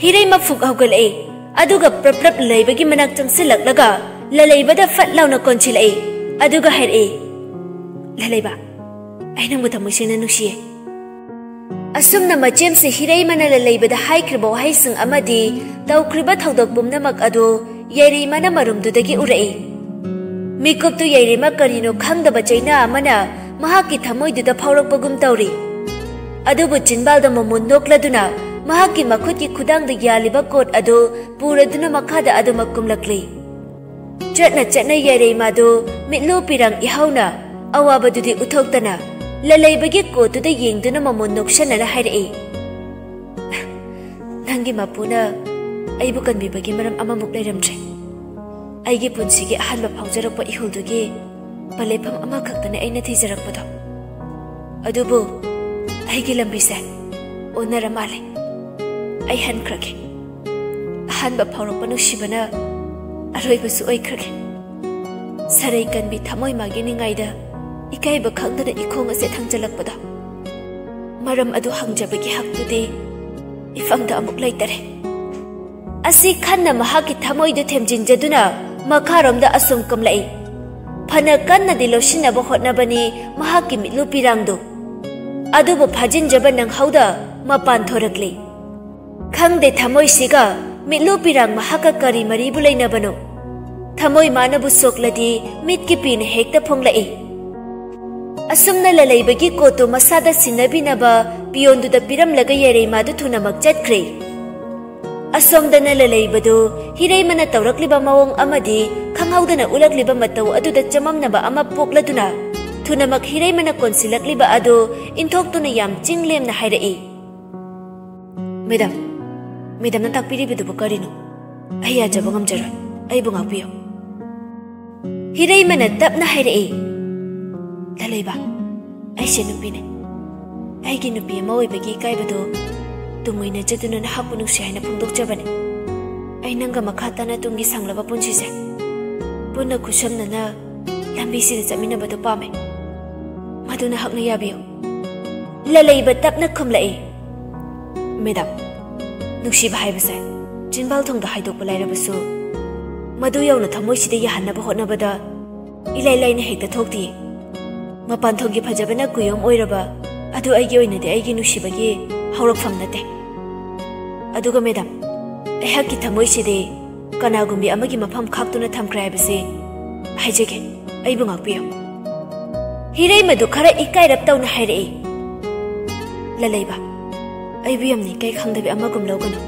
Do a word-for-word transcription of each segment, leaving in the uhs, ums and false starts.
ꯍꯤꯔꯩꯃ ꯐꯨꯛ ꯍꯧꯒꯠꯂꯛꯏ꯫ ꯑꯗꯨꯒ ꯄ꯭ꯔꯞ ꯄ꯭ꯔꯞ ꯂꯩꯕꯒꯤ ꯃꯅꯥꯛ ꯆꯪꯁꯤꯜꯂꯛꯂꯒ ꯂꯂꯩꯕꯗ ꯐꯠ ꯂꯥꯎꯅ ꯀꯣꯟꯁꯤꯜꯂꯛꯏ꯫ ꯑꯗꯨꯒ ꯍꯥꯏꯔꯛꯏ, "ꯂꯂꯩꯕ, ꯑꯩ ꯅꯪꯕꯨ ꯊꯃꯣꯏ ꯁꯦꯡꯅ ꯅꯨꯡꯁꯤꯌꯦ꯫" ꯑꯁꯨꯝꯅ ꯃꯆꯦꯝꯁꯦ ꯍꯤꯔꯩꯃꯅ ꯂꯂꯩꯕꯗ ꯍꯥꯏꯈ꯭ꯔꯤꯕ ꯋꯥꯍꯩꯁꯤꯡ ꯑꯃꯗꯤ ꯇꯧꯈ꯭ꯔꯤꯕ ꯊꯧꯗꯣꯛ ꯄꯨꯝꯅꯃꯛ ꯑꯗꯨ ꯌꯥꯏꯔꯩꯃꯅ ꯃꯔꯨꯝꯗꯨꯗꯒꯤ ꯎꯔꯛꯏ꯫ ꯃꯤꯀꯨꯞꯇꯨ ꯌꯥꯏꯔꯩꯃ ꯀꯔꯤꯅꯣ ꯈꯪꯗꯕ ꯆꯩꯅꯥ ꯑꯃꯅ ꯃꯍꯥꯛꯀꯤ ꯊꯃꯣꯏꯗꯨꯗ ꯐꯥꯎꯔꯛꯄꯒꯨꯝ ꯇꯧꯔꯤ꯫ ꯑꯗꯨꯕꯨ ꯆꯤꯟꯕꯥꯜꯗ ꯃꯃꯣꯟ ꯅꯣꯛꯂꯗꯨꯅ ꯃꯍꯥꯛꯀꯤ ꯃꯈꯨꯠꯀꯤ ꯈꯨꯗꯥꯡꯗ ꯌꯥꯜꯂꯤꯕ ꯀꯣꯠ ꯑꯗꯨ ꯄꯨꯔꯗꯨꯅ ꯃꯈꯥꯗ ꯑꯗꯨꯃꯛ ꯀꯨꯝꯂꯛꯂꯤ꯫ ꯆꯠꯅ ꯆꯠꯅ ꯌꯥꯏꯔꯩꯃꯥꯗꯨ ꯃꯤꯠꯂꯨ ꯄꯤꯔꯥꯡ ꯏꯍꯧꯅ ꯑꯋꯥꯕꯗꯨꯗꯤ ꯎꯠꯊꯣꯛꯇꯅ ꯂꯂꯩꯕꯒꯤ ꯀꯣꯠꯇꯨꯗ ꯌꯦꯡꯗꯨꯅ ꯃꯃꯣꯟ ꯅꯣꯛꯁꯟꯅꯅ ꯍꯥꯏꯔꯛꯏ, "ꯅꯪꯒꯤ ꯃꯄꯨꯅ ꯑꯩꯕꯨ ꯀꯟꯕꯤꯕꯒꯤ ꯃꯔꯝ ꯑꯃꯃꯨꯛ ꯂꯩꯔꯝꯗ꯭ꯔꯦ꯫ ꯑꯩꯒꯤ ꯄꯨꯟꯁꯤꯒꯤ ꯑꯍꯥꯟꯕ ꯐꯥꯎꯖꯔꯛꯄ ꯏꯍꯨꯜꯗꯨꯒꯤ ꯄꯂꯦꯐꯝ ꯑꯃꯈꯛꯇꯅꯤ ꯑꯩꯅ ꯊꯤꯖꯔꯛꯄꯗꯣ꯫ ꯑꯗꯨꯕꯨ ꯑꯩꯒꯤ ꯂꯝꯕꯤꯁꯦ ꯑꯣꯟꯅꯔ ꯃꯥꯜꯂꯦ꯫ ꯑꯩ ꯍꯟꯈ꯭ꯔꯒꯦ꯫ ꯑꯍꯥꯟꯕ ꯐꯥꯎꯔꯛꯄ ꯅꯨꯡꯁꯤꯕꯅ ꯑꯔꯣꯏꯕꯁꯨ ꯑꯣꯏꯈ꯭ꯔꯒꯦ꯫" ꯁꯔꯩ ꯀꯟꯕꯤ ꯊꯃꯣꯏ ꯃꯥꯒꯤ ꯅꯤꯡꯉꯥꯏꯗ ꯏꯀꯥꯏꯕ ꯈꯪꯗꯅ ꯏꯈꯣꯡ ꯑꯁꯦ ꯊꯥꯡꯖꯜꯂꯛꯄꯗꯣ꯫ ꯃꯔꯝ ꯑꯗꯨ ꯍꯪꯖꯕꯒꯤ ꯍꯛꯇꯨꯗꯤ ꯏꯐꯝꯗ ꯑꯃꯨꯛ ꯂꯩꯇꯔꯦ꯫ ꯑꯁꯤ ꯈꯟꯅ ꯃꯍꯥꯛꯀꯤ ꯊꯃꯣꯏꯗꯨ ꯊꯦꯝꯖꯤꯟꯖꯗꯨꯅ ꯃꯈꯥꯔꯣꯝꯗ ꯑꯁꯨꯝ ꯀꯨꯝꯂꯛꯏ꯫ ꯐꯅ ꯀꯟꯅꯗꯤ ꯂꯧꯁꯤꯟꯅꯕ ꯍꯣꯠꯅꯕꯅꯤ ꯃꯍꯥꯛꯀꯤ ꯃꯤꯠꯂꯨ ꯄꯤꯔꯥꯡꯗꯨ꯫ ꯑꯗꯨꯕꯨ ꯐꯥꯖꯤꯟꯖꯕ ꯅꯪꯍꯧꯗ ꯃꯄꯥꯟ ꯊꯣꯔꯛꯂꯤ꯫ ꯈꯪꯗꯦ ꯊꯃꯣꯏꯁꯤꯒ ꯃꯤꯠꯂꯨ ꯄꯤꯔꯥꯡ ꯃꯍꯥꯛꯀ ꯀꯔꯤ ꯃꯔꯤꯕꯨ ꯂꯩꯅꯕꯅꯣ? ꯊꯃꯣꯏ ꯃꯥꯅꯕꯨ ꯁꯣꯛꯂꯗꯤ ꯃꯤꯠꯀꯤ ꯄꯤꯅ ꯍꯦꯛꯇ ꯐꯣꯡꯂꯛꯏ꯫ ꯑꯁꯨꯝꯅ ꯂꯂꯩꯕꯒꯤ ꯀꯣꯠꯇꯨ ꯃꯁꯥꯗ ꯁꯤꯟꯅꯕꯤꯅꯕ ꯄꯤꯌꯣꯟꯗꯨꯗ ꯄꯤꯔꯝꯂꯒ ꯌꯥꯏꯔꯩꯃꯥꯗꯨ ꯊꯨꯅꯃꯛ ꯆꯠꯈ꯭ꯔꯦ꯫ ꯑꯁꯣꯝꯗꯅ ꯂꯂꯩꯕꯗꯨ ꯍꯤꯔꯩꯃꯅ ꯇꯧꯔꯛꯂꯤꯕ ꯃꯑꯣꯡ ꯑꯃꯗꯤ ꯈꯪꯍꯧꯗꯅ ꯎꯠꯂꯛꯂꯤꯕ ꯃꯇꯧ ꯑꯗꯨꯗ ꯆꯃꯝꯅꯕ ꯑꯃ ꯄꯣꯛꯂꯗꯨꯅ ꯊꯨꯅꯃꯛ ꯍꯤꯔꯩꯃꯅ ꯀꯣꯟꯁꯤꯜꯂꯛꯂꯤꯕ ꯑꯗꯨ ꯏꯟꯊꯣꯛꯇꯨꯅ ꯌꯥꯝ ꯆꯤꯡ ꯂꯦꯝꯅ ꯍꯥꯏꯔꯛꯏ, "ꯃꯦꯗꯥꯝ, ꯃꯦꯗꯥꯝꯅ ꯇꯥꯛꯄꯤꯔꯤꯕꯗꯨꯕꯨ ꯀꯔꯤꯅꯣ? ꯑꯩ ꯌꯥꯖꯕ ꯉꯝꯖꯔꯣꯏ꯫ ꯑꯩꯕꯨ ꯉꯥꯛꯄꯤꯌꯨ꯫" ꯍꯤꯔꯩꯃꯅ ꯇꯞꯅ ꯍꯥꯏꯔꯛꯏ, "ꯂꯂꯩꯕ, ꯑꯩꯁꯦ ꯅꯨꯄꯤꯅꯦ꯫ ꯑꯩꯒꯤ ꯅꯨꯄꯤ ꯑꯃ ꯑꯣꯏꯕꯒꯤ ꯏꯀꯥꯏꯕꯗꯨ ꯇꯨꯡꯑꯣꯏꯅꯖꯗꯨꯅ ꯅꯍꯥꯛꯄꯨ ꯅꯨꯡꯁꯤ ꯍꯥꯏꯅ ꯐꯣꯡꯗꯣꯛꯆꯕꯅꯤ꯫ ꯑꯩ ꯅꯪꯒ ꯃꯈꯥ ꯇꯥꯅ ꯇꯨꯡꯒꯤ ꯁꯥꯡꯂꯕ ꯄꯨꯟꯁꯤꯁꯦ ꯄꯨꯟꯅ ꯈꯨꯠꯁꯝꯅꯅ ꯂꯝꯕꯤꯁꯤꯗ ꯆꯠꯃꯤꯟꯅꯕꯗꯨ ꯄꯥꯝꯃꯦ꯫ ꯃꯗꯨ ꯅꯍꯥꯛꯅ ꯌꯥꯕꯤꯌꯨ꯫" ꯂꯂꯩꯕ ꯇꯞꯅ ꯈꯨꯝꯂꯛꯏ, "ꯃꯦꯗꯥꯝ, ꯅꯨꯡꯁꯤꯕ ꯍꯥꯏꯕꯁꯦ ꯆꯤꯟꯕꯥꯜ ꯊꯣꯡꯗ ꯍꯥꯏꯗꯣꯛꯄ ꯂꯥꯏꯔꯕꯁꯨ, ꯃꯗꯨ ꯌꯧꯅ ꯊꯃꯣꯏꯁꯤꯗ ꯌꯥꯍꯟꯅꯕ ꯍꯣꯠꯅꯕꯗ ꯏꯂꯥꯏ ꯂꯥꯏꯅ ꯍꯦꯛꯇ ꯊꯣꯛꯇꯦ꯫ ꯃꯄꯥꯟ ꯊꯣꯡꯒꯤ ꯐꯖꯕꯅ ꯀꯨꯌꯣꯝ ꯑꯣꯏꯔꯕ ꯑꯗꯨ ꯑꯩꯒꯤ ꯑꯣꯏꯅꯗꯤ ꯑꯩꯒꯤ ꯅꯨꯡꯁꯤꯕꯒꯤ ꯍꯧꯔꯛꯐꯝ ꯅꯠꯇꯦ꯫ ꯑꯗꯨꯒ ꯃꯦꯗꯥꯝ, ꯑꯩꯍꯥꯛꯀꯤ ꯊꯃꯣꯏꯁꯤꯗꯤ ꯀꯅꯥꯒꯨꯝꯕꯤ ꯑꯃꯒꯤ ꯃꯐꯝ ꯈꯥꯛꯇꯨꯅ ꯊꯝꯈ꯭ꯔꯦ ꯍꯥꯏꯕꯁꯤ ꯍꯥꯏꯖꯒꯦ, ꯑꯩꯕꯨ ꯉꯥꯛꯄꯤꯌꯨ꯫" ꯍꯤꯔꯩꯃꯗꯨ ꯈꯔ ꯏꯀꯥꯏꯔꯞ ꯇꯧꯅ ꯍꯥꯏꯔꯛꯏ, "ꯂꯂꯩꯕ, ꯑꯩꯕꯨ ꯌꯥꯝꯅ ꯏꯀꯥꯏ ꯈꯪꯗꯕꯤ ꯑꯃꯒꯨꯝ ꯂꯧꯒꯅꯨ꯫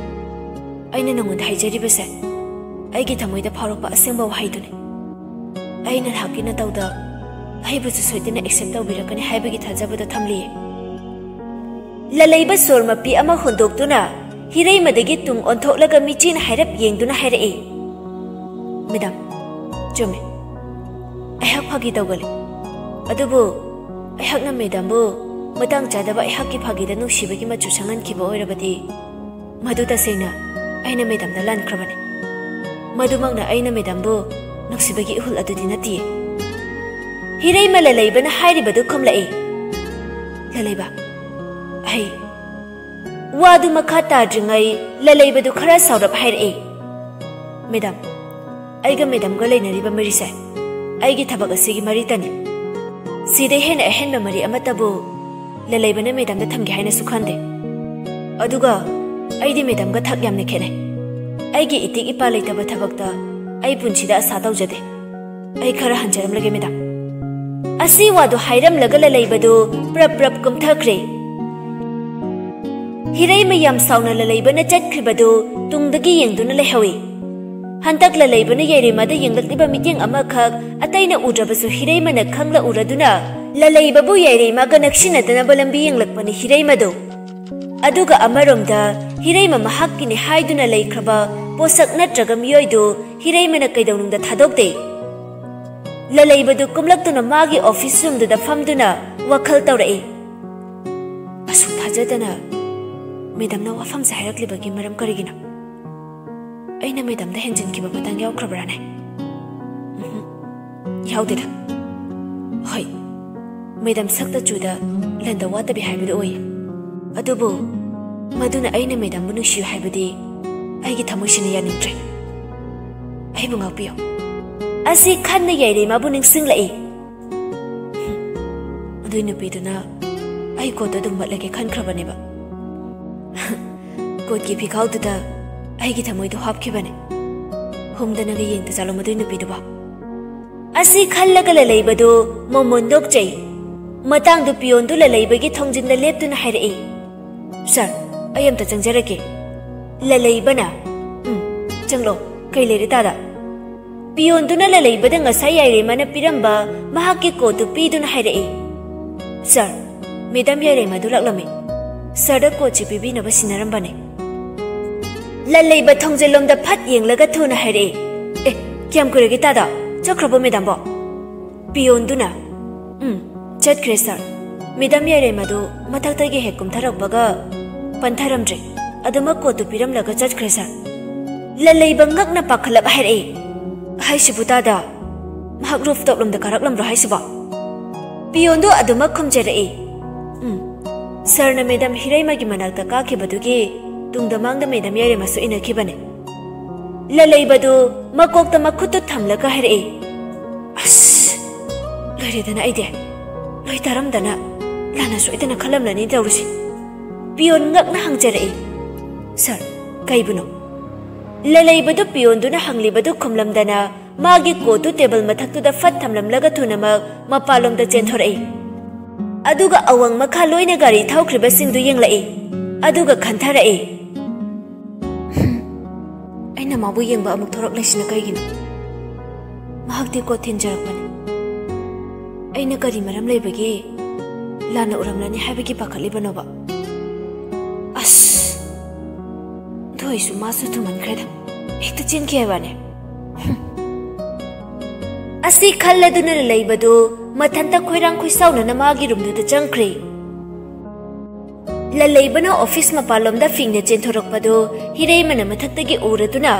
ꯑꯩꯅ ꯅꯉꯣꯟꯗ ꯍꯥꯏꯖꯔꯤꯕꯁꯦ ꯑꯩꯒꯤ ꯊꯃꯣꯏꯗ ꯐꯥꯎꯔꯛꯄ ꯑꯁꯦꯡꯕ ꯋꯥꯍꯩꯗꯨꯅꯤ꯫ ꯑꯩꯅ ꯅꯍꯥꯛꯀꯤ ꯅꯇꯧꯗ ꯑꯩꯕꯨꯁꯨ ꯁꯣꯏꯗꯅ ꯑꯦꯛꯁꯦꯞ ꯇꯧꯕꯤꯔꯛꯀꯅꯤ ꯍꯥꯏꯕꯒꯤ ꯊꯥꯖꯕꯗꯣ ꯊꯝꯂꯤꯌꯦ꯫" ꯂꯂꯩꯕ ꯁꯣꯔ ꯃꯄꯤ ꯑꯃ ꯍꯣꯟꯗꯣꯛꯇꯨꯅ ꯍꯤꯔꯩꯃꯗꯒꯤ ꯇꯨꯡ ꯑꯣꯟꯊꯣꯛꯂꯒ ꯃꯤꯆꯤꯅ ꯍꯥꯏꯔꯞ ꯌꯦꯡꯗꯨꯅ ꯍꯥꯏꯔꯛꯏ, "ꯃꯦꯗꯥꯝ, ꯆꯨꯝꯃꯦ꯫ ꯑꯩꯍꯥꯛ ꯐꯥꯒꯤ ꯇꯧꯒꯜꯂꯤ꯫ ꯑꯗꯨꯕꯨ ꯑꯩꯍꯥꯛꯅ ꯃꯦꯗꯥꯝꯕꯨ ꯃꯇꯥꯡ ꯆꯥꯗꯕ ꯑꯩꯍꯥꯛꯀꯤ ꯐꯥꯒꯤꯗ ꯅꯨꯡꯁꯤꯕꯒꯤ ꯃꯆꯨ ꯁꯪꯍꯟꯈꯤꯕ ꯑꯣꯏꯔꯕꯗꯤ ꯃꯗꯨ ꯇꯁꯦꯡꯅ ꯑꯩꯅ ꯃꯦꯗꯥꯝꯗ ꯂꯥꯟꯈ꯭ꯔꯕꯅꯤ꯫ ꯃꯗꯨꯃꯛꯅ ꯑꯩꯅ ꯃꯦꯗꯥꯝꯕꯨ ꯅꯨꯡꯁꯤꯕꯒꯤ ꯏꯍꯨꯜ ꯑꯗꯨꯗꯤ ꯅꯠꯇꯤꯌꯦ꯫" ꯍꯤꯔꯩꯃ ꯂꯂꯩꯕꯅ ꯍꯥꯏꯔꯤꯕꯗꯨ ꯈꯨꯝꯂꯛꯏ, "ꯂꯂꯩꯕ, ꯑꯩ..." ꯋꯥꯗꯨ ꯃꯈꯥ ꯇꯥꯗ꯭ꯔꯤꯉꯩ ꯂꯂꯩꯕꯗꯨ ꯈꯔ ꯁꯥꯎꯔꯞ ꯍꯥꯏꯔꯛꯏ, "ꯃꯦꯗꯥꯝ, ꯑꯩꯒ ꯃꯦꯗꯥꯝꯒ ꯂꯩꯅꯔꯤꯕ ꯃꯔꯤꯁꯦ ꯑꯩꯒꯤ ꯊꯕꯛ ꯑꯁꯤꯒꯤ ꯃꯔꯤꯇꯅꯤ꯫ ꯁꯤꯗꯩ ꯍꯦꯟꯅ ꯑꯍꯦꯟꯕ ꯃꯔꯤ ꯑꯃꯠꯇꯕꯨ ꯂꯂꯩꯕꯅ ꯃꯦꯗꯥꯝꯗ ꯊꯝꯒꯦ ꯍꯥꯏꯅꯁꯨ ꯈꯟꯗꯦ꯫ ꯑꯗꯨꯒ ꯑꯩꯗꯤ ꯃꯦꯗꯥꯝꯒ ꯊꯛ ꯌꯥꯝꯅ ꯈꯦꯠꯅꯩ꯫ ꯑꯩꯒꯤ ꯏꯇꯤꯛ ꯏꯄꯥ ꯂꯩꯇꯕ ꯊꯕꯛꯇ ꯑꯩ ꯄꯨꯟꯁꯤꯗ ꯑꯁꯥ ꯇꯧꯖꯗꯦ꯫ ꯑꯩ ꯈꯔ ꯍꯟꯖꯔꯝꯂꯒꯦ, ꯃꯦꯗꯥꯝ꯫" ꯑꯁꯤ ꯋꯥꯗꯨ ꯍꯥꯏꯔꯝꯂꯒ ꯂꯂꯩꯕꯗꯨ ꯄ꯭ꯔꯞ ꯄ꯭ꯔꯞ ꯀꯨꯝꯊꯈ꯭ꯔꯦ꯫ ꯍꯤꯔꯩꯃ ꯌꯥꯝ ꯁꯥꯎꯅ ꯂꯂꯩꯕꯅ ꯆꯠꯈ꯭ꯔꯤꯕꯗꯨ ꯇꯨꯡꯗꯒꯤ ꯌꯦꯡꯗꯨꯅ ꯂꯩꯍꯧꯏ꯫ ꯍꯟꯗꯛ ꯂꯂꯩꯕꯅ ꯌꯥꯏꯔꯩꯃꯥꯗ ꯌꯦꯡꯂꯛꯂꯤꯕ ꯃꯤꯠꯌꯦꯡ ꯑꯃꯈꯛ ꯑꯇꯩꯅ ꯎꯗ꯭ꯔꯕꯁꯨ ꯍꯤꯔꯩꯃꯅ ꯈꯪꯂ ꯎꯔꯗꯨꯅ ꯂꯂꯩꯕꯕꯨ ꯌꯥꯏꯔꯩꯃꯥꯒ ꯅꯛꯁꯤꯟꯅꯗꯅꯕ ꯂꯝꯕꯤ ꯌꯦꯡꯂꯛꯄꯅꯤ ꯍꯤꯔꯩꯃꯗꯣ꯫ ꯑꯗꯨꯒ ꯑꯃꯔꯣꯝꯗ ꯍꯤꯔꯩꯃ ꯃꯍꯥꯛꯀꯤꯅꯤ ꯍꯥꯏꯗꯨꯅ ꯂꯩꯈ꯭ꯔꯕ ꯄꯣꯠꯁꯛ ꯅꯠꯇ꯭ꯔꯒ ꯃꯤꯑꯣꯏꯗꯨ ꯍꯤꯔꯩꯃꯅ ꯀꯩꯗꯧꯅꯨꯡꯗ ꯊꯥꯗꯣꯛꯇꯦ꯫ ꯂꯂꯩꯕꯗꯨ ꯀꯨꯝꯂꯛꯇꯨꯅ ꯃꯥꯒꯤ ꯑꯣꯐꯤꯁ ꯔꯨꯝꯗꯨꯗ ꯐꯝꯗꯨꯅ ꯋꯥꯈꯜ ꯇꯧꯔꯛꯏ꯫ ꯑꯁꯨꯛ ꯊꯥꯖꯗꯅ ꯃꯦꯗꯝꯅ ꯋꯥꯐꯝꯁꯦ ꯍꯥꯏꯔꯛꯂꯤꯕꯒꯤ ꯃꯔꯝ ꯀꯔꯤꯒꯤꯅꯣ? ꯑꯩꯅ ꯃꯦꯗꯝꯗ ꯍꯦꯟꯖꯤꯟꯈꯤꯕ ꯃꯇꯥꯡ ꯌꯥꯎꯈ꯭ꯔꯕ꯭ꯔꯥꯅꯦ? ꯎꯝꯍꯨꯝ, ꯌꯥꯎꯗꯦꯗ꯫ ꯍꯣꯏ, ꯃꯦꯗꯝ ꯁꯛꯇ ꯆꯨꯗ ꯂꯟꯗ ꯋꯥꯠꯇꯕꯤ ꯍꯥꯏꯕꯗꯨ ꯑꯣꯏꯌꯦ꯫ ꯑꯗꯨꯕꯨ ꯃꯗꯨꯅ ꯑꯩꯅ ꯃꯦꯗꯝꯕꯨ ꯅꯨꯡꯁꯤꯌꯨ ꯍꯥꯏꯕꯗꯤ ꯑꯩꯒꯤ ꯊꯃꯣꯏꯁꯤꯅ ꯌꯥꯅꯤꯡꯗ꯭ꯔꯦ꯫ ꯑꯩꯕꯨ ꯉꯥꯛꯄꯤꯌꯨ꯫ ꯑꯁꯤ ꯈꯟꯅ ꯌꯥꯏꯔꯩꯃꯥꯕꯨ ꯅꯤꯡꯁꯤꯡꯂꯛꯏ꯫ ꯑꯗꯨꯏ ꯅꯨꯄꯤꯗꯨꯅ ꯑꯩ ꯀꯣꯠꯇ ꯑꯗꯨꯝ ꯃꯠꯂꯒꯦ ꯈꯟꯈ꯭ꯔꯕꯅꯦꯕ꯫ ꯀꯣꯠꯀꯤ ꯐꯤꯈꯥꯎꯗꯨꯗ ꯑꯩꯒꯤ ꯊꯃꯣꯏꯗꯣ ꯍꯥꯞꯈꯤꯕꯅꯦ꯫ ꯍꯨꯝꯗꯅꯒ ꯌꯦꯡꯗ ꯆꯠꯂꯣ ꯃꯗꯨꯏ ꯅꯨꯄꯤꯗꯨꯕꯣ꯫ ꯑꯁꯤ ꯈꯜꯂꯒ ꯂꯂꯩꯕꯗꯨ ꯃꯣꯃꯣꯟ ꯅꯣꯛꯆꯩ꯫ ꯃꯇꯥꯡꯗꯨ ꯄꯤꯌꯣꯟꯗꯨ ꯂꯂꯩꯕꯒꯤ ꯊꯣꯡꯖꯤꯟꯗ ꯂꯦꯞꯇꯨꯅ ꯍꯥꯏꯔꯛꯏ, "ꯁꯥꯔ, ꯑꯩ ꯑꯝꯇ ꯆꯪꯖꯔꯛꯀꯦ꯫" ꯂꯂꯩꯕꯅ, "ꯎꯝ, ꯆꯪꯂꯣ꯫ ꯀꯩ ꯂꯩꯔꯦ ꯇꯥꯗ?" ꯄꯤꯌꯣꯟꯗꯨꯅ ꯂꯂꯩꯕꯗ ꯉꯁꯥꯏ ꯌꯥꯏꯔꯦꯃꯅ ꯄꯤꯔꯝꯕ ꯃꯍꯥꯛꯀꯤ ꯀꯣꯠꯇꯨ ꯄꯤꯗꯨꯅ ꯍꯥꯏꯔꯛꯏ, "ꯁꯥꯔ, ꯃꯦꯗꯥꯝ ꯌꯥꯏꯔꯦꯃꯗꯨ ꯂꯥꯛꯂꯝꯃꯤ꯫ ꯁꯥꯔꯗ ꯀꯣꯠꯁꯤ ꯄꯤꯕꯤꯅꯕ ꯁꯤꯟꯅꯔꯝꯕꯅꯦ꯫" ꯂꯂꯩꯕ ꯊꯣꯡꯖꯤꯜꯂꯣꯝꯗ ꯐꯠ ꯌꯦꯡꯂꯒ ꯊꯨꯅ ꯍꯥꯏꯔꯛꯏ, "ꯑꯦ, ꯀꯌꯥꯝ ꯀꯨꯏꯔꯒꯦ ꯇꯥꯗ? ꯆꯠꯈ꯭ꯔꯕꯣ ꯃꯦꯗꯥꯝꯕꯣ?" ꯄꯤꯌꯣꯟꯗꯨꯅ, "ꯎꯝ, ꯆꯠꯈ꯭ꯔꯦ ꯁꯥꯔ꯫ ꯃꯦꯗꯥꯝ ꯌꯥꯏꯔꯦꯝ ꯑꯗꯨ ꯃꯊꯛꯇꯒꯤ ꯍꯦꯛ ꯀꯨꯝꯊꯔꯛꯄꯒ ꯄꯟꯊꯔꯝꯗ꯭ꯔꯦ꯫ ꯑꯗꯨꯃꯛ ꯀꯣꯠꯇꯨ ꯄꯤꯔꯝꯂꯒ ꯆꯠꯈ꯭ꯔꯦ ꯁꯥꯔ꯫" ꯂꯂꯩꯕ ꯉꯛꯅ ꯄꯥꯈꯠꯂꯞ ꯍꯥꯏꯔꯛꯏ, "ꯍꯥꯏꯁꯤꯕꯨ ꯇꯥꯗ? ꯃꯍꯥꯛ ꯔꯨꯐ ꯇꯣꯞꯂꯣꯝꯗ ꯀꯥꯔꯛꯂꯝꯕ꯭ꯔꯣ ꯍꯥꯏꯁꯤꯕꯣ?" ꯄꯤꯌꯣꯟꯗꯨ ꯑꯗꯨꯃꯛ ꯈꯨꯝꯖꯔꯛꯏ, "ꯎꯝ, ꯁꯥꯔꯅ ꯃꯦꯗꯥꯝ ꯍꯤꯔꯩꯃꯒꯤ ꯃꯅꯥꯛꯇ ꯀꯥꯈꯤꯕꯗꯨꯒꯤ ꯇꯨꯡꯗ ꯃꯥꯡꯗ ꯃꯦꯗꯥꯝ ꯌꯥꯏꯔꯦꯝ ꯑꯃꯁꯨ ꯏꯟꯅꯈꯤꯕꯅꯦ꯫" ꯂꯂꯩꯕꯗꯨ ꯃꯀꯣꯛꯇ ꯃꯈꯨꯠꯇꯨ ꯊꯝꯂꯒ ꯍꯥꯏꯔꯛꯏ, "ꯑꯁ, ꯂꯣꯏꯔꯦꯗꯅ ꯑꯩꯗꯤ꯫ ꯂꯣꯏ ꯇꯥꯔꯝꯗꯅ ꯂꯥꯟꯅ ꯁꯣꯏꯗꯅ ꯈꯜꯂꯝꯂꯅꯤ ꯇꯧꯔꯤꯁꯦ꯫" ꯄꯤꯌꯣꯟ ꯉꯛꯅ ꯍꯪꯖꯔꯛꯏ, "ꯁꯥꯔ, ꯀꯩꯕꯨꯅꯣ?" ꯂꯂꯩꯕꯗꯨ ꯄꯤꯌꯣꯟꯗꯨꯅ ꯍꯪꯂꯤꯕꯗꯨ ꯈꯨꯝꯂꯝꯗꯅ ꯃꯥꯒꯤ ꯀꯣꯠꯇꯨ ꯇꯦꯕꯜ ꯃꯊꯛꯇꯨꯗ ꯐꯠ ꯊꯝꯂꯝꯂꯒ ꯊꯨꯅꯃꯛ ꯃꯄꯥꯟꯂꯣꯝꯗ ꯆꯦꯟꯊꯣꯔꯛꯏ꯫ ꯑꯗꯨꯒ ꯑꯋꯥꯡ ꯃꯈꯥ ꯂꯣꯏꯅ ꯒꯥꯔꯤ ꯊꯧꯈ꯭ꯔꯤꯕꯁꯤꯡꯗꯨ ꯌꯦꯡꯂꯛꯏ꯫ ꯑꯗꯨꯒ ꯈꯟꯊꯔꯛꯏ, "ꯍꯨꯝ, ꯑꯩꯅ ꯃꯥꯕꯨ ꯌꯦꯡꯕ ꯑꯃꯨꯛ ꯊꯣꯔꯛꯂꯤꯁꯤꯅ ꯀꯩꯒꯤꯅꯣ? ꯃꯍꯥꯛꯇꯤ ꯀꯣꯠ ꯊꯤꯟꯖꯔꯛꯄꯅꯤ꯫ ꯑꯩꯅ ꯀꯔꯤ ꯃꯔꯝ ꯂꯩꯕꯒꯤ ꯂꯥꯟꯅ ꯎꯔꯝꯂꯅꯤ ꯍꯥꯏꯕꯒꯤ ꯄꯥꯈꯠꯂꯤꯕꯅꯣꯕ? ꯑꯁ! ꯑꯗꯨ ꯑꯣꯏꯁꯨ ꯃꯥꯁꯨ ꯊꯨꯃꯟꯈ꯭ꯔꯦꯗ꯫ ꯍꯦꯛꯇ ꯆꯦꯟꯈꯤ ꯍꯥꯏꯕꯅꯦ꯫ ꯍꯨꯝ꯫ ꯑꯁꯤ ꯈꯜꯂꯗꯨꯅ ꯂꯩꯕꯗꯨ ꯃꯊꯟꯇ ꯈꯣꯏꯔꯥꯡ ꯈꯣꯏꯁꯥꯎꯅꯅ ꯃꯥꯒꯤ ꯔꯨꯝꯗꯨꯗ ꯆꯪꯈ꯭ꯔꯦ꯫ ꯂꯂꯩꯕꯅ ꯑꯣꯐꯤꯁ ꯃꯄꯥꯟꯂꯣꯝꯗ ꯐꯤꯡꯅ ꯆꯦꯟꯊꯣꯔꯛꯄꯗꯨ ꯍꯤꯔꯩꯃꯅ ꯃꯊꯛꯇꯒꯤ ꯎꯔꯗꯨꯅ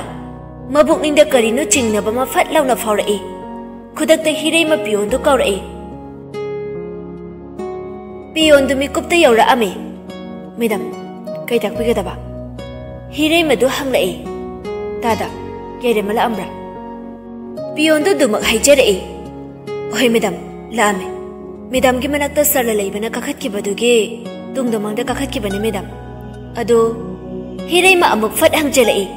ꯃꯕꯨꯛꯅꯤꯡꯗ ꯀꯔꯤꯅꯣ ꯆꯤꯡꯅꯕ ꯑꯃ ꯐꯠ ꯂꯥꯎꯅ ꯐꯥꯎꯔꯛꯏ꯫ ꯈꯨꯗꯛꯇ ꯍꯤꯔꯩꯃ ꯄꯤꯌꯣꯟꯗꯨ ꯀꯧꯔꯛꯏ꯫ ꯄꯤꯌꯣꯟꯗꯨ ꯃꯤꯀꯨꯞꯇ ꯌꯧꯔꯛꯑꯝꯃꯤ꯫ "ꯃꯦꯗꯥꯝ, ꯀꯩ ꯇꯥꯛꯄꯤꯒꯗꯕ?" ꯍꯤꯔꯩꯃꯗꯨ ꯍꯪꯂꯛꯏ꯫ "ꯇꯥꯗ, ꯌꯥꯏꯔꯦꯝꯃ ꯂꯥꯛꯑꯝꯕ꯭ꯔꯥ?" ꯄꯤꯌꯣꯟꯗꯨ ꯑꯗꯨꯃꯛ ꯍꯥꯏꯖꯔꯛꯏ꯫ "ꯍꯣꯏ ꯃꯦꯗꯥꯝ, ꯂꯥꯛꯑꯝꯃꯦ꯫ ꯃꯦꯗꯥꯝꯒꯤ ꯃꯅꯥꯛꯇ ꯁꯥꯔ ꯂꯂꯩꯕꯅ ꯀꯥꯈꯠꯈꯤꯕꯗꯨꯒꯤ ꯇꯨꯡꯗ ꯃꯥꯡꯗ ꯀꯥꯈꯠꯈꯤꯕꯅꯤ ꯃꯦꯗꯥꯝ꯫ ꯑꯗꯣ?" ꯍꯤꯔꯩꯃ ꯑꯃꯨꯛ ꯐꯠ ꯍꯪꯖꯜꯂꯛꯏ꯫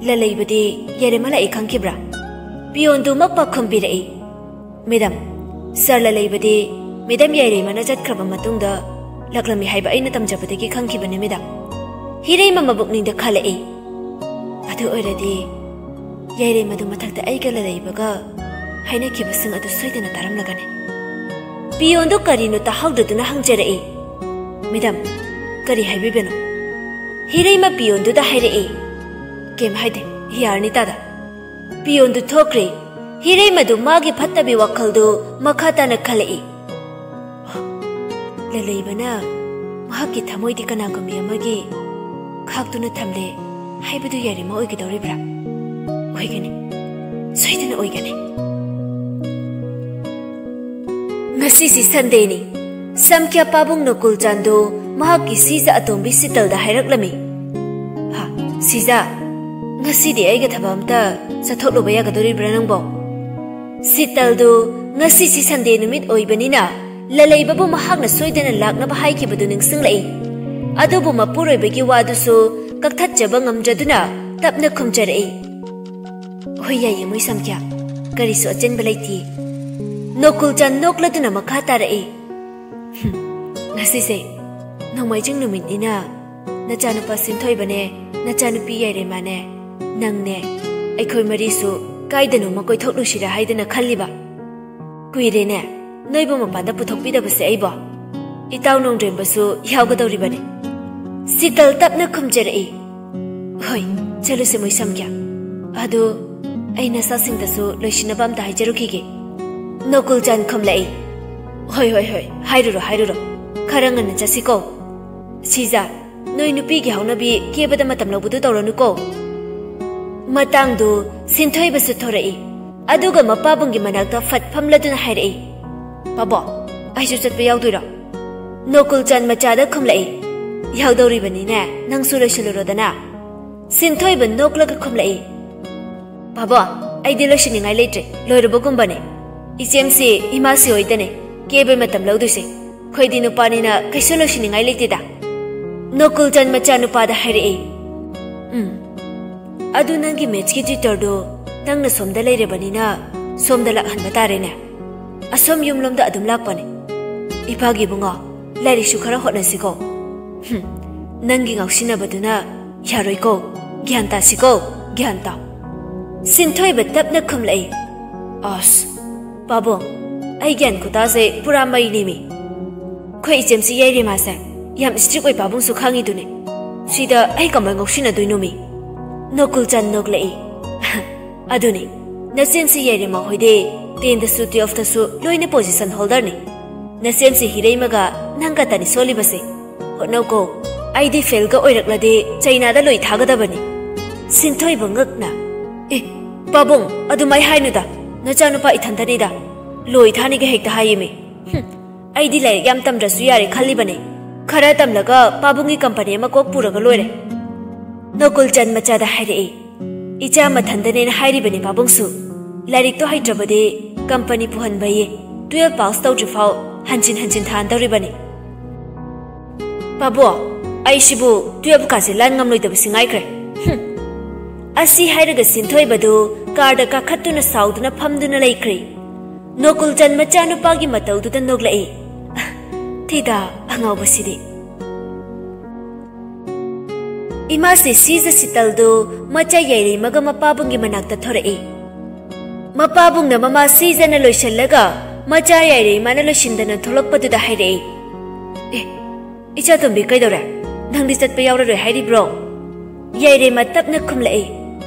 "ꯂꯂꯩꯕꯗꯤ ꯌꯥꯏꯔꯦꯝꯃ ꯂꯥꯛꯏ ꯈꯪꯈꯤꯕ꯭ꯔꯥ?" ꯄꯤꯌꯣꯟꯗꯨꯃꯛ ꯄꯥꯎꯈꯨꯝ ꯄꯤꯔꯛꯏ꯫ "ꯃꯦꯗꯥꯝ, ꯁꯥꯔ ꯂꯂꯩꯕꯗꯤ ꯃꯦꯗꯥꯝ ꯌꯥꯏꯔꯦꯝꯃꯅ ꯆꯠꯈ꯭ꯔꯕ ꯃꯇꯨꯡꯗ ꯂꯥꯛꯂꯝꯃꯤ ꯍꯥꯏꯕ ꯑꯩꯅ ꯇꯝꯖꯕꯗꯒꯤ ꯈꯪꯈꯤꯕꯅꯤ ꯃꯦꯗꯥꯝ꯫" ꯍꯤꯔꯩꯃ ꯃꯕꯨꯛꯅꯤꯡꯗ ꯈꯜꯂꯛꯏ꯫ "ꯑꯗꯨ ꯑꯣꯏꯔꯗꯤ ꯌꯥꯏꯔꯦꯝꯃꯗꯨ ꯃꯊꯛꯇ ꯑꯩꯒ ꯂꯂꯩꯕꯒ ꯍꯥꯏꯅꯈꯤꯕꯁꯤꯡ ꯑꯗꯨ ꯁꯣꯏꯗꯅ ꯇꯥꯔꯝꯂꯒꯅꯤ꯫" ꯄꯤꯌꯣꯟꯗꯨ ꯀꯔꯤꯅꯣ ꯇꯥꯍꯧꯗꯗꯨꯅ ꯍꯪꯖꯔꯛꯏ꯫ "ꯃꯦꯗꯥꯝ, ꯀꯔꯤ ꯍꯥꯏꯕꯤꯕꯅꯣ?" ꯍꯤꯔꯩꯃ ꯄꯤꯌꯣꯟꯗꯨꯗ ꯍꯥꯏꯔꯛꯏ꯫ "ꯀꯩꯝ ꯍꯥꯏꯗꯦ, ꯌꯥꯔꯅꯤ ꯇꯥꯗ꯫" ꯄꯤꯌꯣꯟꯗꯨ ꯊꯣꯛꯈ꯭ꯔꯦ꯫ ꯍꯤꯔꯩꯃꯗꯨ ꯃꯥꯒꯤ ꯐꯠꯇꯕꯤ ꯋꯥꯈꯜꯗꯨ ꯃꯈꯥ ꯇꯥꯅ ꯈꯜꯂꯛꯏ꯫ ꯂꯂꯩꯕꯅ ꯃꯍꯥꯛꯀꯤ ꯊꯃꯣꯏꯗꯤ ꯀꯅꯥꯒꯨꯝꯕꯤ ꯑꯃꯒꯤ ꯈꯥꯛꯇꯨꯅ ꯊꯝꯂꯦ ꯍꯥꯏꯕꯗꯨ ꯌꯥꯏꯔꯦꯝꯃ ꯑꯣꯏꯒꯗꯧꯔꯤꯕ꯭ꯔꯥ? ꯑꯣꯏꯒꯅꯤ, ꯁꯣꯏꯗꯅ ꯑꯣꯏꯒꯅꯤ꯫ ꯉꯁꯤꯁꯤ ꯁꯟꯗꯦꯅꯤ꯫ ꯁꯝꯈ꯭ꯌꯥ ꯄꯥꯕꯨꯡ ꯅꯣꯀꯨꯜ ꯆꯥꯟꯗꯨ ꯃꯍꯥꯛꯀꯤ ꯁꯤꯖ ꯑꯇꯣꯝꯕꯤ ꯁꯤꯇꯜꯗ ꯍꯥꯏꯔꯛꯂꯝꯃꯤ꯫ "ꯍꯥ, ꯁꯤꯖ, ꯉꯁꯤꯗꯤ ꯑꯩꯒ ꯊꯕꯛ ꯑꯝꯇ ꯆꯠꯊꯣꯛꯂꯨꯕ ꯌꯥꯒꯗꯧꯔꯤꯕ꯭ꯔꯥ ꯅꯪꯕꯣ?" ꯁꯤꯇꯜꯗꯨ ꯉꯁꯤꯁꯤ ꯁꯟꯗꯦ ꯅꯨꯃꯤꯠ ꯑꯣꯏꯕꯅꯤꯅ ꯂꯂꯩꯕꯕꯨ ꯃꯍꯥꯛꯅ ꯁꯣꯏꯗꯅ ꯂꯥꯛꯅꯕ ꯍꯥꯏꯈꯤꯕꯗꯨ ꯅꯤꯡꯁꯤꯡꯂꯛꯏ꯫ ꯑꯗꯨꯕꯨ ꯃꯄꯨꯔꯣꯏꯕꯒꯤ ꯋꯥꯗꯨꯁꯨ ꯀꯛꯊꯠꯆꯕ ꯉꯝꯗ꯭ꯔꯗꯨꯅ ꯇꯞꯅ ꯈꯨꯝꯖꯔꯛꯏ꯫ "ꯍꯣꯏ, ꯌꯥꯏꯌꯦ ꯃꯣꯏ ꯁꯝꯈ꯭ꯌꯥ, ꯀꯔꯤꯁꯨ ꯑꯆꯤꯟꯕ ꯂꯩꯇꯦ꯫ ꯅꯣꯀꯨꯜꯆꯥꯟ ꯅꯣꯛꯂꯗꯨꯅ ꯃꯈꯥ ꯇꯥꯔꯛꯏ꯫ "ꯍꯨꯝ, ꯉꯁꯤꯁꯦ ꯅꯣꯡꯃꯥꯏꯖꯤꯡ ꯅꯨꯃꯤꯠꯅꯤꯅ ꯅꯆꯥꯅꯨꯄꯥ ꯁꯤꯟꯊꯣꯏꯕꯅꯦ, ꯅꯆꯥꯅꯨꯄꯤ ꯌꯥꯏꯔꯦꯝꯃꯅꯦ, ꯅꯪꯅꯦ, ꯑꯩꯈꯣꯏ ꯃꯔꯤꯁꯨ ꯀꯥꯏꯗꯅꯣꯃ ꯀꯣꯏꯊꯣꯛꯂꯨꯁꯤꯔꯥ ꯍꯥꯏꯗꯅ ꯈꯜꯂꯤꯕ꯫ ꯀꯨꯏꯔꯦꯅꯦ ꯅꯣꯏꯕꯨ ꯃꯄꯥꯟꯗ ꯄꯨꯊꯣꯛꯄꯤꯗꯕꯁꯦ ꯑꯩꯕꯣ꯫ ꯏꯇꯥꯎ ꯅꯣꯡꯗ꯭ꯔꯦꯝꯕꯁꯨ ꯌꯥꯎꯒꯗꯧꯔꯤꯕꯅꯤ꯫ ꯁꯤꯇꯜ ꯇꯞꯅ ꯈꯨꯝꯖꯔꯛꯏ, "ꯍꯣꯏ, ꯆꯠꯂꯨꯁꯦ ꯃꯣꯏꯁꯝꯒ꯭ꯌꯥ꯫ ꯑꯗꯨ ꯑꯩ ꯅꯆꯥꯁꯤꯡꯗꯁꯨ ꯂꯣꯏꯁꯤꯟꯅꯕ ꯑꯝꯇ ꯍꯥꯏꯖꯔꯨꯈꯤꯒꯦ꯫" ꯅꯣꯀꯨꯜꯆꯥꯟ ꯈꯨꯝꯂꯛꯏ, "ꯍꯣꯏ, ꯍꯣꯏ, ꯍꯣꯏ, ꯍꯥꯏꯔꯨꯔꯣ, ꯍꯥꯏꯔꯨꯔꯣ꯫ ꯈꯔ ꯉꯟꯅ ꯆꯠꯁꯤꯀꯣ꯫ ꯁꯤꯖꯥ, ꯅꯣꯏ ꯅꯨꯄꯤꯒꯤ ꯍꯧꯅꯕꯤ ꯀꯦꯕꯗ ꯃꯇꯝ ꯂꯧꯕꯗꯨ ꯇꯧꯔꯅꯨꯀꯣ꯫" ꯃꯇꯥꯡꯗꯨ ꯁꯤꯟꯊꯣꯏꯕꯁꯨ ꯊꯣꯔꯛꯏ꯫ ꯑꯗꯨꯒ ꯃꯄꯥꯕꯨꯡꯒꯤ ꯃꯅꯥꯛꯇ ꯐꯠ ꯐꯝꯂꯗꯨꯅ ꯍꯥꯏꯔꯛꯏ, "ꯄꯥꯕꯣ, ꯑꯩꯁꯨ ꯆꯠꯄ ꯌꯥꯎꯗꯣꯏꯔꯣ?" ꯅꯣꯀꯨꯜꯆꯥꯟ ꯃꯆꯥꯗ ꯈꯨꯝꯂꯛꯏ, "ꯌꯥꯎꯗꯧꯔꯤꯕꯅꯤꯅꯦ, ꯅꯪꯁꯨ ꯂꯣꯏꯁꯤꯜꯂꯨꯔꯣꯗꯅ꯫" ꯁꯤꯟꯊꯣꯏꯕ ꯅꯣꯛꯂꯒ ꯈꯨꯝꯂꯛꯏ, "ꯄꯥꯕꯣ, ꯑꯩꯗꯤ ꯂꯣꯏꯁꯤꯟꯅꯤꯡꯉꯥꯏ ꯂꯩꯇ꯭ꯔꯦ, ꯂꯣꯏꯔꯕꯒꯨꯝꯕꯅꯦ꯫ ꯏꯆꯦꯝꯁꯤ ꯏꯃꯥꯁꯤ ꯍꯣꯏꯗꯅꯦ ꯀꯦꯕꯩ ꯃꯇꯝ ꯂꯧꯗꯣꯏꯁꯦ꯫ ꯑꯩꯈꯣꯏꯗꯤ ꯅꯨꯄꯥꯅꯤꯅ ꯀꯩꯁꯨ ꯂꯣꯏꯁꯤꯟꯅꯤꯡꯉꯥꯏ ꯂꯩꯇꯦꯗ꯫" ꯅꯣꯀꯨꯜꯆꯥꯟ ꯃꯆꯥꯅꯨꯄꯥꯗ ꯍꯥꯏꯔꯛꯏ, "ꯎꯝ, ꯑꯗꯨ ꯅꯪꯒꯤ ꯃꯦꯠꯁꯀꯤ ꯇ꯭ꯌꯨꯇꯔꯗꯣ ꯅꯪꯅ ꯁꯣꯝꯗ ꯂꯩꯔꯕꯅꯤꯅ ꯁꯣꯝꯗ ꯂꯥꯛꯍꯟꯕ ꯇꯥꯔꯦꯅꯦ꯫ ꯑꯁꯣꯝ ꯌꯨꯝꯂꯣꯝꯗ ꯑꯗꯨꯝ ꯂꯥꯛꯄꯅꯦ꯫ ꯏꯄꯥꯒꯤ ꯏꯕꯨꯡꯉꯣ, ꯂꯥꯏꯔꯤꯛꯁꯨ ꯈꯔ ꯍꯣꯠꯅꯁꯤꯀꯣ꯫" "ꯍꯨꯝ, ꯅꯪꯒꯤ ꯉꯥꯎꯁꯤꯟꯅꯕꯗꯨꯅ ꯌꯥꯔꯣꯏꯀꯣ꯫ ꯒ꯭ꯌꯥꯟ ꯇꯥꯁꯤꯀꯣ, ꯒ꯭ꯌꯥꯟ ꯇꯥꯎ꯫" ꯁꯤꯟꯊꯣꯏꯕ ꯇꯞꯅ ꯈꯨꯝꯂꯛꯏ, "ꯑꯁ, ꯄꯥꯕꯨꯡ, ꯑꯩ ꯒ꯭ꯌꯥꯟ ꯈꯨꯇꯥꯁꯦ ꯄꯨꯔꯥ ꯃꯩꯅꯦꯃꯤ꯫ ꯑꯩꯈꯣꯏ ꯏꯆꯦꯝꯁꯤ ꯌꯥꯏꯔꯦꯃꯥꯁꯦ ꯌꯥꯝ ꯏꯁꯇ꯭ꯔꯤꯛ ꯑꯣꯏ, ꯄꯥꯕꯨꯡꯁꯨ ꯈꯪꯉꯤꯗꯨꯅꯤ꯫ ꯁꯤꯗ ꯑꯩ ꯀꯃꯥꯏ ꯉꯥꯎꯁꯤꯟꯅꯗꯣꯏꯅꯣꯃꯤ?" ꯅꯣꯀꯨꯜꯆꯥꯟ ꯅꯣꯛꯂꯛꯏ, "ꯑꯗꯨꯅꯤ, ꯅꯆꯦꯝꯁꯤ ꯌꯥꯏꯔꯦꯃꯥ ꯍꯣꯏꯗꯤ ꯇꯦꯟꯗꯁꯨ ꯇꯨꯌꯦꯜꯐꯇꯁꯨ ꯂꯣꯏꯅ ꯄꯣꯖꯤꯁꯟ ꯍꯣꯜꯗꯔꯅꯤ꯫ ꯅꯆꯦꯝꯁꯤ ꯍꯤꯔꯩꯃꯒ ꯅꯪ ꯈꯛꯇꯅꯤ ꯁꯣꯜꯂꯤꯕꯁꯦ꯫ ꯍꯣꯠꯅꯧꯀꯣ, ꯑꯩꯗꯤ ꯐꯦꯜꯒ ꯑꯣꯏꯔꯛꯂꯗꯤ ꯆꯩꯅꯥꯗ ꯂꯣꯏ ꯊꯥꯒꯗꯕꯅꯤ꯫" ꯁꯤꯟꯊꯣꯏꯕ ꯉꯛꯅ, "ꯑꯦ, ꯄꯥꯕꯨꯡ, ꯑꯗꯨꯃꯥꯏ ꯍꯥꯏꯅꯨꯗ, ꯅꯆꯥꯅꯨꯄꯥ ꯏꯊꯟꯇꯅꯤꯗ꯫ ꯂꯣꯏ ꯊꯥꯅꯤꯒ ꯍꯦꯛꯇ ꯍꯥꯏꯌꯦꯃꯤ꯫ ꯍꯨꯝ, ꯑꯩꯗꯤ ꯂꯥꯏꯔꯤꯛ ꯌꯥꯝ ꯇꯝꯗ꯭ꯔꯁꯨ ꯌꯥꯔꯦ ꯈꯜꯂꯤꯕꯅꯦ꯫ ꯈꯔ ꯇꯝꯂꯒ ꯄꯥꯕꯨꯡꯒꯤ ꯀꯝꯄꯅꯤ ꯑꯃ ꯀꯣꯛ ꯄꯨꯔꯒ ꯂꯣꯏꯔꯦ꯫" ꯅꯣꯀꯨꯜꯆꯥꯟ ꯃꯆꯥꯗ ꯍꯥꯏꯔꯛꯏ, "ꯏꯆꯥ ꯃꯊꯟꯗꯅꯦꯅ ꯍꯥꯏꯔꯤꯕꯅꯤ ꯄꯥꯕꯨꯡꯁꯨ꯫ ꯂꯥꯏꯔꯤꯛꯇꯣ ꯍꯩꯇ꯭ꯔꯕꯗꯤ ꯀꯝꯄꯅꯤ ꯄꯨꯍꯟꯕꯌꯦ꯫ ꯇꯨꯌꯦꯜꯐ ꯄꯥꯁ ꯇꯧꯗ꯭ꯔꯤꯐꯥꯎ ꯍꯟꯖꯤꯟ ꯍꯟꯖꯤꯟ ꯊꯥꯍꯟꯗꯧꯔꯤꯕꯅꯤ꯫" "ꯄꯥꯕꯣ, ꯑꯩꯁꯤꯕꯨ ꯇꯨꯌꯦꯜꯐ ꯀꯥꯁꯦ ꯂꯥꯟ ꯉꯝꯂꯣꯏꯗꯕꯁꯤ ꯉꯥꯏꯈ꯭ꯔꯦ꯫ ꯍꯨꯝ꯫" ꯑꯁꯤ ꯍꯥꯏꯔꯒ ꯁꯤꯟꯊꯣꯏꯕꯗꯨ ꯀꯥꯔꯗ ꯀꯥꯈꯠꯇꯨꯅ ꯁꯥꯎꯗꯨꯅ ꯐꯝꯗꯨꯅ ꯂꯩꯈ꯭ꯔꯦ꯫ ꯅꯣꯀꯨꯜꯆꯟ ꯃꯆꯥꯅꯨꯄꯥꯒꯤ ꯃꯇꯧꯗꯨꯗ ꯅꯣꯛꯂꯛꯏ꯫ "ꯊꯤꯗ ꯑꯉꯥꯎꯕꯁꯤꯗꯤ꯫" ꯏꯃꯥꯁꯤ ꯁꯤꯖ ꯁꯤꯇꯜꯗꯨ ꯃꯆꯥ ꯌꯥꯏꯔꯩꯃꯒ ꯃꯄꯥꯕꯨꯡꯒꯤ ꯃꯅꯥꯛꯇ ꯊꯣꯔꯛꯏ꯫ ꯃꯄꯥꯕꯨꯡꯅ ꯃꯃꯥ ꯁꯤꯖꯅ ꯂꯣꯏꯁꯤꯜꯂꯒ ꯃꯆꯥ ꯌꯥꯏꯔꯩꯃꯅ ꯂꯣꯏꯁꯤꯟꯗꯅ ꯊꯣꯛꯂꯛꯄꯗꯨꯗ ꯍꯥꯏꯔꯛꯏ, "ꯑꯦ, ꯏꯆꯥꯇꯣꯝꯕꯤ, ꯀꯩꯗꯧꯔꯦ? ꯅꯪꯗꯤ ꯆꯠꯄ ꯌꯥꯎꯔꯔꯣꯏ ꯍꯥꯏꯔꯤꯕ꯭ꯔꯣ?" ꯌꯥꯏꯔꯩꯃ ꯇꯞꯅ ꯈꯨꯝꯂꯛꯏ,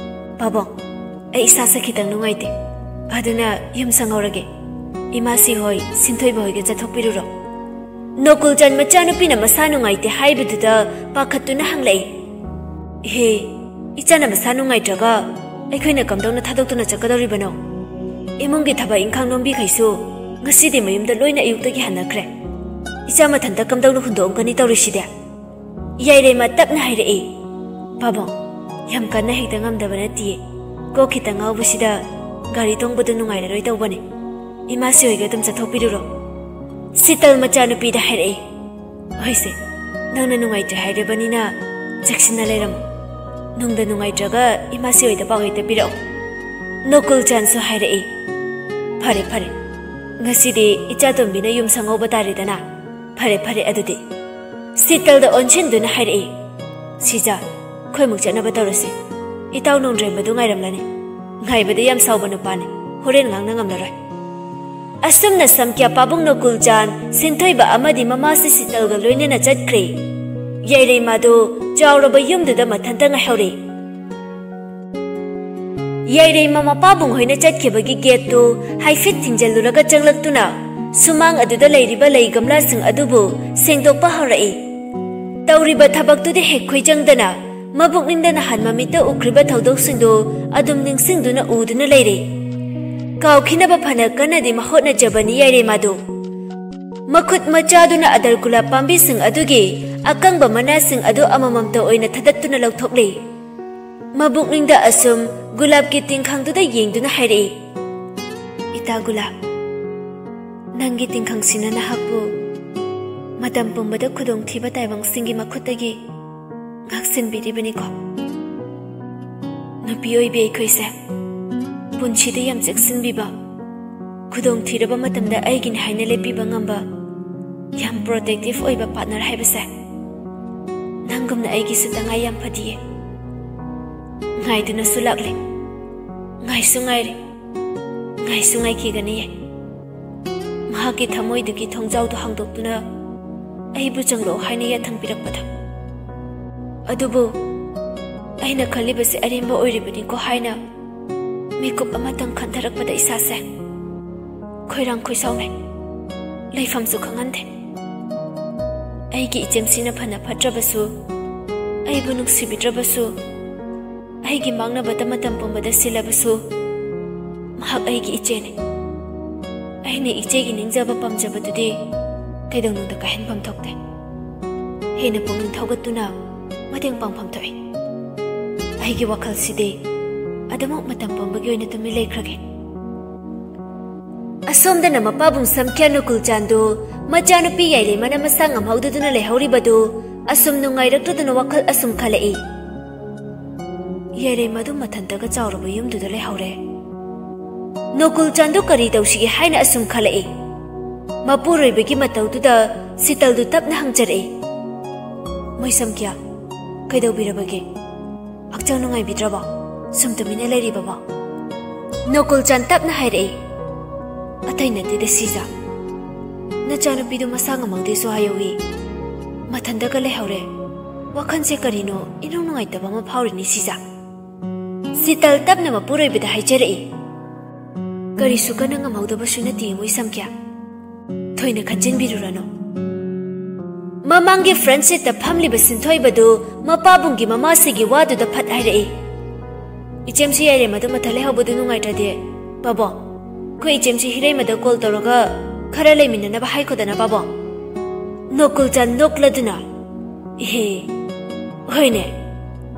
"ꯄꯥꯕꯨꯡ, ꯑꯩ ꯏꯁꯥꯁꯦ ꯈꯤꯇꯪ ꯅꯨꯡꯉꯥꯏꯇꯦ, ꯑꯗꯨꯅ ꯌꯨꯝ ꯁꯪꯍꯧꯔꯒꯦ꯫ ꯏꯃꯥꯁꯤ ꯍꯣꯏ, ꯁꯤꯟꯊꯣꯏꯕ ꯍꯣꯏꯒ ꯆꯠꯊꯣꯛꯄꯤꯔꯨꯔꯣ꯫" ꯅꯣꯀꯨꯜꯆꯥꯟ ꯃꯆꯥꯅꯨꯄꯤꯅ ꯃꯁꯥ ꯅꯨꯡꯉꯥꯏꯇꯦ ꯍꯥꯏꯕꯗꯨꯗ ꯄꯥꯈꯠꯇꯨꯅ ꯍꯪꯂꯛꯏ, "ꯏꯍꯦ, ꯏꯆꯥꯅ ꯃꯁꯥ ꯅꯨꯡꯉꯥꯏꯇ꯭ꯔꯒ ꯑꯩꯈꯣꯏꯅ ꯀꯝꯗꯧꯅ ꯊꯥꯗꯣꯛꯇꯨꯅ ꯆꯠꯀꯗꯧꯔꯤꯕꯅꯣ? ꯏꯃꯨꯡꯒꯤ ꯊꯕꯛ ꯏꯪꯈꯥꯡ ꯅꯣꯝꯕꯤꯈꯩꯁꯨ ꯉꯁꯤꯗꯤ ꯃꯌꯨꯝꯗ ꯂꯣꯏꯅ ꯑꯌꯨꯛꯇꯒꯤ ꯍꯟꯅꯈ꯭ꯔꯦ꯫ ꯏꯆꯥ ꯃꯊꯟꯇ ꯀꯝꯗꯧꯅ ꯍꯨꯟꯗꯣꯛꯑꯝꯒꯅꯤ ꯇꯧꯔꯤꯁꯤꯗꯤ?" ꯌꯥꯏꯔꯩꯃ ꯇꯞꯅ ꯍꯥꯏꯔꯛꯏ, "ꯄꯥꯕꯨꯡ, ꯌꯥꯝ ꯀꯟꯅ ꯍꯦꯛꯇ ꯉꯝꯗꯕ ꯅꯠꯇꯤꯌꯦ꯫ ꯀꯣꯛ ꯈꯤꯇꯪ ꯉꯥꯎꯕꯁꯤꯗ ꯒꯥꯔꯤ ꯇꯣꯡꯕꯗꯨ ꯅꯨꯡꯉꯥꯏꯔꯔꯣꯏ ꯇꯧꯕꯅꯦ꯫ ꯏꯃꯥꯁꯤ ꯍꯣꯏꯒ ꯑꯗꯨꯝ ꯆꯠꯊꯣꯛꯄꯤꯔꯨꯔꯣ꯫" ꯁꯤꯇꯜ ꯃꯆꯥꯅꯨꯄꯤꯗ ꯍꯥꯏꯔꯛꯏ, "ꯍꯣꯏꯁꯦ, ꯅꯪꯅ ꯅꯨꯡꯉꯥꯏꯇ꯭ꯔꯦ ꯍꯥꯏꯔꯕꯅꯤꯅ ꯆꯦꯛꯁꯤꯟꯅ ꯂꯩꯔꯝꯃꯨ꯫ ꯅꯨꯡꯗ ꯅꯨꯡꯉꯥꯏꯇ꯭ꯔꯒ ꯏꯃꯥꯁꯤ ꯍꯣꯏꯗ ꯄꯥꯎ ꯍꯦꯛꯇ ꯄꯤꯔꯛꯑꯣ꯫" ꯅꯣꯀꯨꯜꯆꯥꯟꯁꯨ ꯍꯥꯏꯔꯛꯏ, "ꯐꯔꯦ, ꯐꯔꯦ, ꯉꯁꯤꯗꯤ ꯏꯆꯥꯇꯣꯝꯕꯤꯅ ꯌꯨꯝ ꯁꯪꯍꯧꯕ ꯇꯥꯔꯦꯗꯅ꯫ ꯐꯔꯦ, ꯐꯔꯦ, ꯑꯗꯨꯗꯤ꯫" ꯁꯤꯇꯜꯗ ꯑꯣꯟꯁꯤꯟꯗꯨꯅ ꯍꯥꯏꯔꯛꯏ, "ꯁꯤꯖ, ꯑꯩꯈꯣꯏꯃꯨꯛ ꯆꯠꯅꯕ ꯇꯧꯔꯁꯤ꯫ ꯏꯇꯥꯎ ꯅꯣꯡꯗ꯭ꯔꯦꯝꯕꯗꯨ ꯉꯥꯏꯔꯝꯂꯅꯤ꯫ ꯉꯥꯏꯕꯗ ꯌꯥꯝ ꯁꯥꯎꯕ ꯅꯨꯄꯥꯅꯤ, ꯍꯣꯔꯦꯟ ꯉꯥꯡꯅ ꯉꯝꯂꯔꯣꯏ꯫" ꯑꯁꯨꯝꯅ ꯁꯝꯀ꯭ꯌꯥ ꯄꯥꯕꯨꯡ ꯅꯣꯀꯨꯜꯆꯥꯟ, ꯁꯤꯟꯊꯣꯏꯕ ꯑꯃꯗꯤ ꯃꯃꯥꯁꯤ ꯁꯤꯇꯜꯒ ꯂꯣꯏꯅꯅ ꯆꯠꯈ꯭ꯔꯦ꯫ ꯌꯥꯏꯔꯩꯃꯥꯗꯨ ꯆꯥꯎꯔꯕ ꯌꯨꯝꯗꯨꯗ ꯃꯊꯟꯇ ꯉꯥꯏꯍꯧꯔꯦ꯫ ꯌꯥꯏꯔꯩꯃ ꯃꯄꯥꯕꯨꯡ ꯍꯣꯏꯅ ꯆꯠꯈꯤꯕꯒꯤ ꯒꯦꯠꯇꯨ ꯍꯥꯏꯐꯦꯠ ꯊꯤꯡꯖꯤꯜꯂꯨꯔꯒ ꯆꯪꯂꯛꯇꯨꯅ ꯁꯨꯃꯥꯡ ꯑꯗꯨꯗ ꯂꯩꯔꯤꯕ ꯂꯩ ꯒꯝꯂꯥꯁꯤꯡ ꯑꯗꯨꯕꯨ ꯁꯦꯡꯗꯣꯛꯄ ꯍꯧꯔꯛꯏ꯫ ꯇꯧꯔꯤꯕ ꯊꯕꯛꯇꯨꯗ ꯍꯦꯛ ꯈꯣꯏꯖꯪꯗꯅ ꯃꯕꯨꯛꯅꯤꯡꯗ ꯅꯍꯥꯟ ꯃꯃꯤꯠꯇ ꯎꯈ꯭ꯔꯤꯕ ꯊꯧꯗꯣꯛꯁꯤꯡꯗꯨ ꯑꯗꯨꯝ ꯅꯤꯡꯁꯤꯡꯗꯨꯅ ꯎꯗꯨꯅ ꯂꯩꯔꯦ꯫ ꯀꯥꯎꯈꯤꯅꯕ ꯐꯅ ꯀꯟꯅꯗꯤ ꯃꯍꯣꯠꯅꯖꯕꯅꯤ ꯌꯥꯏꯔꯩꯃꯥꯗꯨ꯫ ꯃꯈꯨꯠ ꯃꯆꯥꯗꯨꯅ ꯑꯗꯔ ꯒꯨꯂꯥꯞ ꯄꯥꯝꯕꯤꯁꯤꯡ ꯑꯗꯨꯒꯤ ꯑꯀꯪꯕ ꯃꯅꯥꯁꯤꯡ ꯑꯗꯨ ꯑꯃꯃꯝꯇ ꯑꯣꯏꯅ ꯊꯗꯠꯇꯨꯅ ꯂꯧꯊꯣꯛꯂꯦ꯫ ꯃꯕꯨꯛꯅꯤꯡꯗ ꯑꯁꯨꯝ ꯒꯨꯂꯥꯞꯀꯤ ꯇꯤꯡꯈꯪꯗꯨꯗ ꯌꯦꯡꯗꯨꯅ ꯍꯥꯏꯔꯛꯏ, "ꯏꯇꯥ ꯒꯨꯂꯥꯞ, ꯅꯪꯒꯤ ꯇꯤꯡꯈꯪꯁꯤꯅ ꯅꯍꯥꯛꯄꯨ ꯃꯇꯝ ꯄꯨꯝꯕꯗ ꯈꯨꯗꯣꯡꯊꯤꯕ ꯇꯥꯏꯕꯪꯁꯤꯡꯒꯤ ꯃꯈꯨꯠꯇꯒꯤ ꯉꯥꯛꯁꯦꯟꯕꯤꯔꯤꯕꯅꯤꯀꯣ꯫ ꯅꯨꯄꯤ ꯑꯣꯏꯕꯤ ꯑꯩꯈꯣꯏꯁꯦ ꯄꯨꯟꯁꯤꯗ ꯌꯥꯝ ꯆꯦꯛꯁꯤꯟꯕꯤꯕ, ꯈꯨꯗꯣꯡꯊꯤꯔꯕ ꯃꯇꯝꯗ ꯑꯩꯒꯤꯅꯤ ꯍꯥꯏꯅ ꯂꯦꯞꯄꯤꯕ ꯉꯝꯕ, ꯌꯥꯝ ꯄ꯭ꯔꯣꯇꯦꯛꯇꯤꯚ ꯑꯣꯏꯕ ꯄꯥꯔꯠꯅꯔ ꯍꯥꯏꯕꯁꯦ ꯅꯪ ꯒꯨꯝꯅ ꯑꯩꯒꯤꯁꯨ ꯇꯉꯥꯏ ꯌꯥꯝ ꯐꯗꯤꯌꯦ꯫ ꯉꯥꯏꯗꯨꯅꯁꯨ ꯂꯥꯛꯂꯦ, ꯉꯥꯏꯁꯨ ꯉꯥꯏꯔꯦ, ꯉꯥꯏꯁꯨ ꯉꯥꯏꯈꯤꯒꯅꯤꯌꯦ꯫ ꯃꯍꯥꯛꯀꯤ ꯊꯃꯣꯏꯗꯨꯒꯤ ꯊꯣꯡꯖꯥꯎꯗꯨ ꯍꯥꯡꯗꯣꯛꯇꯨꯅ ꯑꯩꯕꯨ ꯆꯪꯂꯛꯑꯣ ꯍꯥꯏꯅ ꯌꯥꯊꯪ ꯄꯤꯔꯛꯄꯗ꯫ ꯑꯗꯨꯕꯨ ꯑꯩꯅ ꯈꯜꯂꯤꯕꯁꯤ ꯑꯔꯦꯝꯕ ꯑꯣꯏꯔꯤꯕꯅꯤꯀꯣ ꯍꯥꯏꯅ ꯃꯤꯀꯨꯞ ꯑꯃꯇꯪ ꯈꯟꯊꯔꯛꯄꯗ ꯏꯁꯥꯁꯦ ꯈꯣꯏꯔꯥꯡ ꯈꯣꯏꯁꯥꯎꯅꯩ꯫ ꯂꯩꯐꯝꯁꯨ ꯈꯪꯍꯟꯗꯦ꯫ ꯑꯩꯒꯤ ꯏꯆꯦꯝꯁꯤꯅ ꯐꯅ ꯐꯠꯇ꯭ꯔꯕꯁꯨ, ꯑꯩꯕꯨ ꯅꯨꯡꯁꯤꯕꯤꯗ꯭ꯔꯕꯁꯨ, ꯑꯩꯒꯤ ꯃꯥꯡꯅꯕꯗ ꯃꯇꯝ ꯄꯨꯝꯕꯗ ꯁꯤꯜꯂꯕꯁꯨ, ꯃꯍꯥꯛ ꯑꯩꯒꯤ ꯏꯆꯦꯅꯤ꯫ ꯑꯩꯅ ꯏꯆꯦꯒꯤ ꯅꯤꯡꯖꯕ ꯄꯥꯝꯖꯕꯗꯨꯗꯤ ꯀꯩꯗꯧꯅꯨꯡꯗ ꯀꯥꯏꯍꯟꯐꯝ ꯊꯣꯛꯇꯦ꯫ ꯍꯦꯟꯅ ꯄꯨꯛꯅꯤꯡ ꯊꯧꯒꯠꯇꯨꯅ ꯃꯇꯦꯡ ꯄꯥꯡꯐꯝ ꯊꯣꯛꯏ꯫ ꯑꯩꯒꯤ ꯋꯥꯈꯜꯁꯤꯗꯤ ꯑꯗꯨꯃꯛ ꯃꯇꯝ ꯄꯨꯝꯕꯒꯤ ꯑꯣꯏꯅ ꯇꯨꯃꯤꯟ ꯂꯩꯈ꯭ꯔꯒꯦ꯫ ꯑꯁꯣꯝꯗꯅ ꯃꯄꯥꯕꯨꯡ ꯁꯝꯈ꯭ꯌꯥ ꯅꯨꯀꯨꯜ ꯆꯥꯟꯗꯨ ꯃꯆꯥꯅꯨꯄꯤ ꯌꯥꯏꯂꯩꯃꯅ ꯃꯁꯥ ꯉꯝꯍꯧꯗꯗꯨꯅ ꯂꯩꯍꯧꯔꯤꯕꯗꯨ ꯑꯁꯨꯝ ꯅꯨꯡꯉꯥꯏꯔꯛꯇꯗꯨꯅ ꯋꯥꯈꯜ ꯑꯁꯨꯝ ꯈꯜꯂꯛꯏ꯫ ꯌꯥꯏꯂꯩꯃꯗꯨ ꯃꯊꯟꯇꯒ ꯆꯥꯎꯔꯕ ꯌꯨꯝꯗꯨꯗ ꯂꯩꯍꯧꯔꯦ꯫ ꯅꯣꯀꯨꯜ ꯆꯥꯟꯗꯨ ꯀꯔꯤ ꯇꯧꯁꯤꯒꯦ ꯍꯥꯏꯅ ꯑꯁꯨꯝ ꯈꯜꯂꯛꯏ꯫ ꯃꯄꯨꯔꯣꯏꯕꯒꯤ ꯃꯇꯧꯗꯨꯗ ꯁꯤꯇꯜꯗꯨ ꯇꯞꯅ ꯍꯪꯖꯔꯛꯏ, "ꯃꯣꯏ ꯁꯝꯈ꯭ꯌꯥ, ꯀꯩꯗꯧꯕꯤꯔꯕꯒꯦ? ꯍꯛꯆꯥꯡ ꯅꯨꯡꯉꯥꯏꯕꯤꯗ꯭ꯔꯕꯣ? ꯁꯨꯝ ꯇꯨꯃꯤꯟꯅ ꯂꯩꯔꯤꯕꯕꯣ?" ꯅꯣꯀꯨꯜ ꯆꯥꯟ ꯇꯞꯅ ꯍꯥꯏꯔꯛꯏ, "ꯑꯇꯩ ꯅꯠꯇꯦꯗ ꯁꯤꯖꯥ, ꯅꯆꯥꯅꯨꯄꯤꯗꯨ ꯃꯁꯥ ꯉꯝꯍꯧꯗꯦꯁꯨ ꯍꯥꯏꯍꯧꯏ, ꯃꯊꯟꯇꯒ ꯂꯩꯍꯧꯔꯦ꯫ ꯋꯥꯈꯜꯁꯦ ꯀꯔꯤꯅꯣ ꯏꯅꯨꯡ ꯅꯨꯡꯉꯥꯏꯇꯕ ꯑꯃ ꯐꯥꯎꯔꯤꯅꯤ ꯁꯤꯖꯥ꯫" ꯁꯤꯇꯜ ꯇꯞꯅ ꯃꯄꯨꯔꯣꯏꯕꯗ ꯍꯥꯏꯖꯔꯛꯏ, "ꯀꯔꯤꯁꯨ ꯀꯟꯅ ꯉꯝꯍꯧꯗꯕꯁꯨ ꯅꯠꯇꯦ ꯃꯣꯏ ꯁꯝꯈ꯭ꯌꯥ꯫ ꯊꯣꯏꯅ ꯈꯟꯖꯤꯟꯕꯤꯔꯨꯔꯅꯨ꯫" ꯃꯃꯥꯡꯒꯤ ꯐ꯭ꯔꯟꯠ ꯁꯤꯠꯇ ꯐꯝꯂꯤꯕ ꯁꯤꯟꯊꯣꯏꯕꯗꯨ ꯃꯄꯥꯕꯨꯡꯒꯤ ꯃꯃꯥꯁꯤꯒꯤ ꯋꯥꯗꯨꯗ ꯐꯠ ꯍꯥꯏꯔꯛꯏ, "ꯏꯆꯦꯝꯁꯤ ꯌꯥꯏꯂꯩꯃꯗꯨ ꯃꯊꯟ ꯂꯩꯍꯧꯕꯗꯨ ꯅꯨꯡꯉꯥꯏꯇ꯭ꯔꯗꯤ, ꯄꯥꯕꯣ, ꯑꯩꯈꯣꯏ ꯏꯆꯦꯝꯁꯤ ꯍꯤꯔꯩꯃꯗ ꯀꯣꯜ ꯇꯧꯔꯒ ꯈꯔ ꯂꯩꯃꯤꯟꯅꯅꯕ ꯍꯥꯏꯈꯣꯗꯅ, ꯄꯥꯕꯣ꯫" ꯅꯣꯀꯨꯜ ꯆꯥꯟ ꯅꯣꯛꯂꯗꯨꯅ, "ꯏꯍꯦ, ꯍꯣꯏꯅꯦ,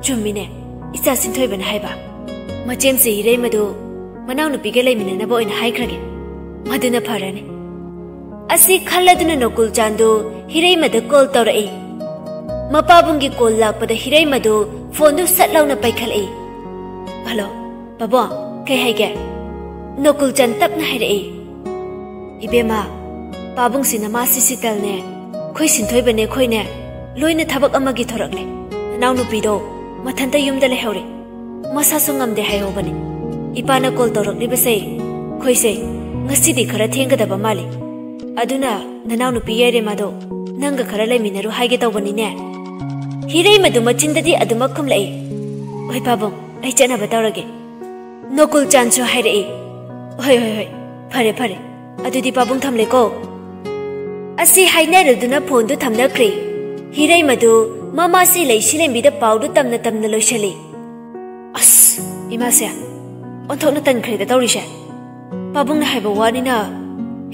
ꯆꯨꯝꯃꯤꯅꯦ, ꯏꯆꯥ ꯁꯤꯟꯊꯣꯏꯕꯅ ꯍꯥꯏꯕ꯫ ꯃꯆꯦꯝꯁꯤ ꯍꯤꯔꯩꯃꯗꯨ ꯃꯅꯥꯎꯅꯨꯄꯤꯒ ꯂꯩꯃꯤꯟꯅꯅꯕ ꯑꯣꯏꯅ ꯍꯥꯏꯈ꯭ꯔꯒꯦ꯫ ꯃꯗꯨꯅ ꯐꯔꯅꯤ꯫" ꯑꯁꯤ ꯈꯜꯂꯗꯨꯅ ꯅꯣꯀꯨꯜ ꯆꯥꯟꯗꯨ ꯍꯤꯔꯩꯃꯗ ꯀꯣꯜ ꯇꯧꯔꯛꯏ꯫ ꯃꯄꯥꯕꯨꯡꯒꯤ ꯀꯣꯜ ꯂꯥꯛꯄꯗ ꯍꯤꯔꯩꯃꯗꯨ ꯐꯣꯟꯗꯨ ꯁꯠ ꯂꯥꯎꯅ ꯄꯥꯏꯈꯠꯂꯛꯏ꯫ "ꯍꯜꯂꯣ, ꯄꯥꯕꯨꯡ, ꯀꯩ ꯍꯥꯏꯒꯦ?" ꯅꯣꯀꯨꯜ ꯆꯥꯟ ꯇꯞꯅ ꯍꯥꯏꯔꯛꯏ, "ꯏꯕꯦꯝꯃ, ꯄꯥꯕꯨꯡꯁꯤ ꯅꯃꯥꯁꯤ ꯁꯤꯇꯜꯅꯦ, ꯑꯩꯈꯣꯏ ꯁꯤꯟꯊꯣꯏꯕꯅꯦ, ꯑꯩꯈꯣꯏꯅꯦ ꯂꯣꯏꯅ ꯊꯕꯛ ꯑꯃꯒꯤ ꯊꯣꯔꯛꯂꯦ꯫ ꯅꯅꯥꯎꯅꯨꯄꯤꯗꯣ ꯃꯊꯟꯇ ꯌꯨꯝꯗ ꯂꯩꯍꯧꯔꯦ꯫ ꯃꯁꯥꯁꯨ ꯉꯝꯗꯦ ꯍꯥꯏꯍꯧꯕꯅꯤ꯫ ꯏꯄꯥꯅ ꯀꯣꯜ ꯇꯧꯔꯛꯂꯤꯕꯁꯦ, ꯑꯩꯈꯣꯏꯁꯦ ꯉꯁꯤꯗꯤ ꯈꯔ ꯊꯦꯡꯒꯗꯕ ꯃꯥꯜꯂꯤ꯫ ꯑꯗꯨꯅ ꯅꯅꯥꯎꯅꯨꯄꯤ ꯌꯥꯏꯔꯦꯃꯥꯗꯣ ꯅꯪꯒ ꯈꯔ ꯂꯩꯃꯤꯟꯅꯔꯨ ꯍꯥꯏꯒꯦ ꯇꯧꯕꯅꯤꯅꯦ꯫ ꯍꯤꯔꯩꯃꯗꯨ ꯃꯆꯤꯟꯗꯗꯤ ꯑꯗꯨꯃꯛ ꯈꯨꯝꯂꯛꯏ, "ꯍꯣꯏ ꯄꯥꯕꯨꯡ, ꯑꯩ ꯆꯠꯅꯕ ꯇꯧꯔꯒꯦ"꯫ ꯅꯣꯀꯨꯜ ꯆꯥꯟꯁꯨ ꯍꯥꯏꯔꯛꯏ, "ꯍꯣꯏ, ꯍꯣꯏ, ꯍꯣꯏ, ꯐꯔꯦ, ꯐꯔꯦ, ꯑꯗꯨꯗꯤ ꯄꯥꯕꯨꯡ ꯊꯝꯂꯦꯀꯣ"꯫ ꯑꯁꯤ ꯍꯥꯏꯅꯔꯗꯨꯅ ꯐꯣꯟꯗꯨ ꯊꯝꯅꯈ꯭ꯔꯦ꯫ ꯍꯤꯔꯩꯃꯗꯨ ꯃꯃꯥꯁꯤ ꯂꯩꯁꯤ ꯂꯦꯝꯕꯤꯗ ꯄꯥꯎꯗꯨ ꯇꯝꯅ ꯇꯝꯅ ꯂꯣꯏꯁꯤꯜꯂꯤ꯫ ꯑꯁ, ꯏꯃꯥꯁꯦ ꯑꯣꯟꯊꯣꯛꯅ ꯇꯟꯈ꯭ꯔꯦꯗ ꯇꯧꯔꯤꯁꯦ꯫ ꯄꯥꯕꯨꯡꯅ ꯍꯥꯏꯕ ꯋꯥꯅꯤꯅ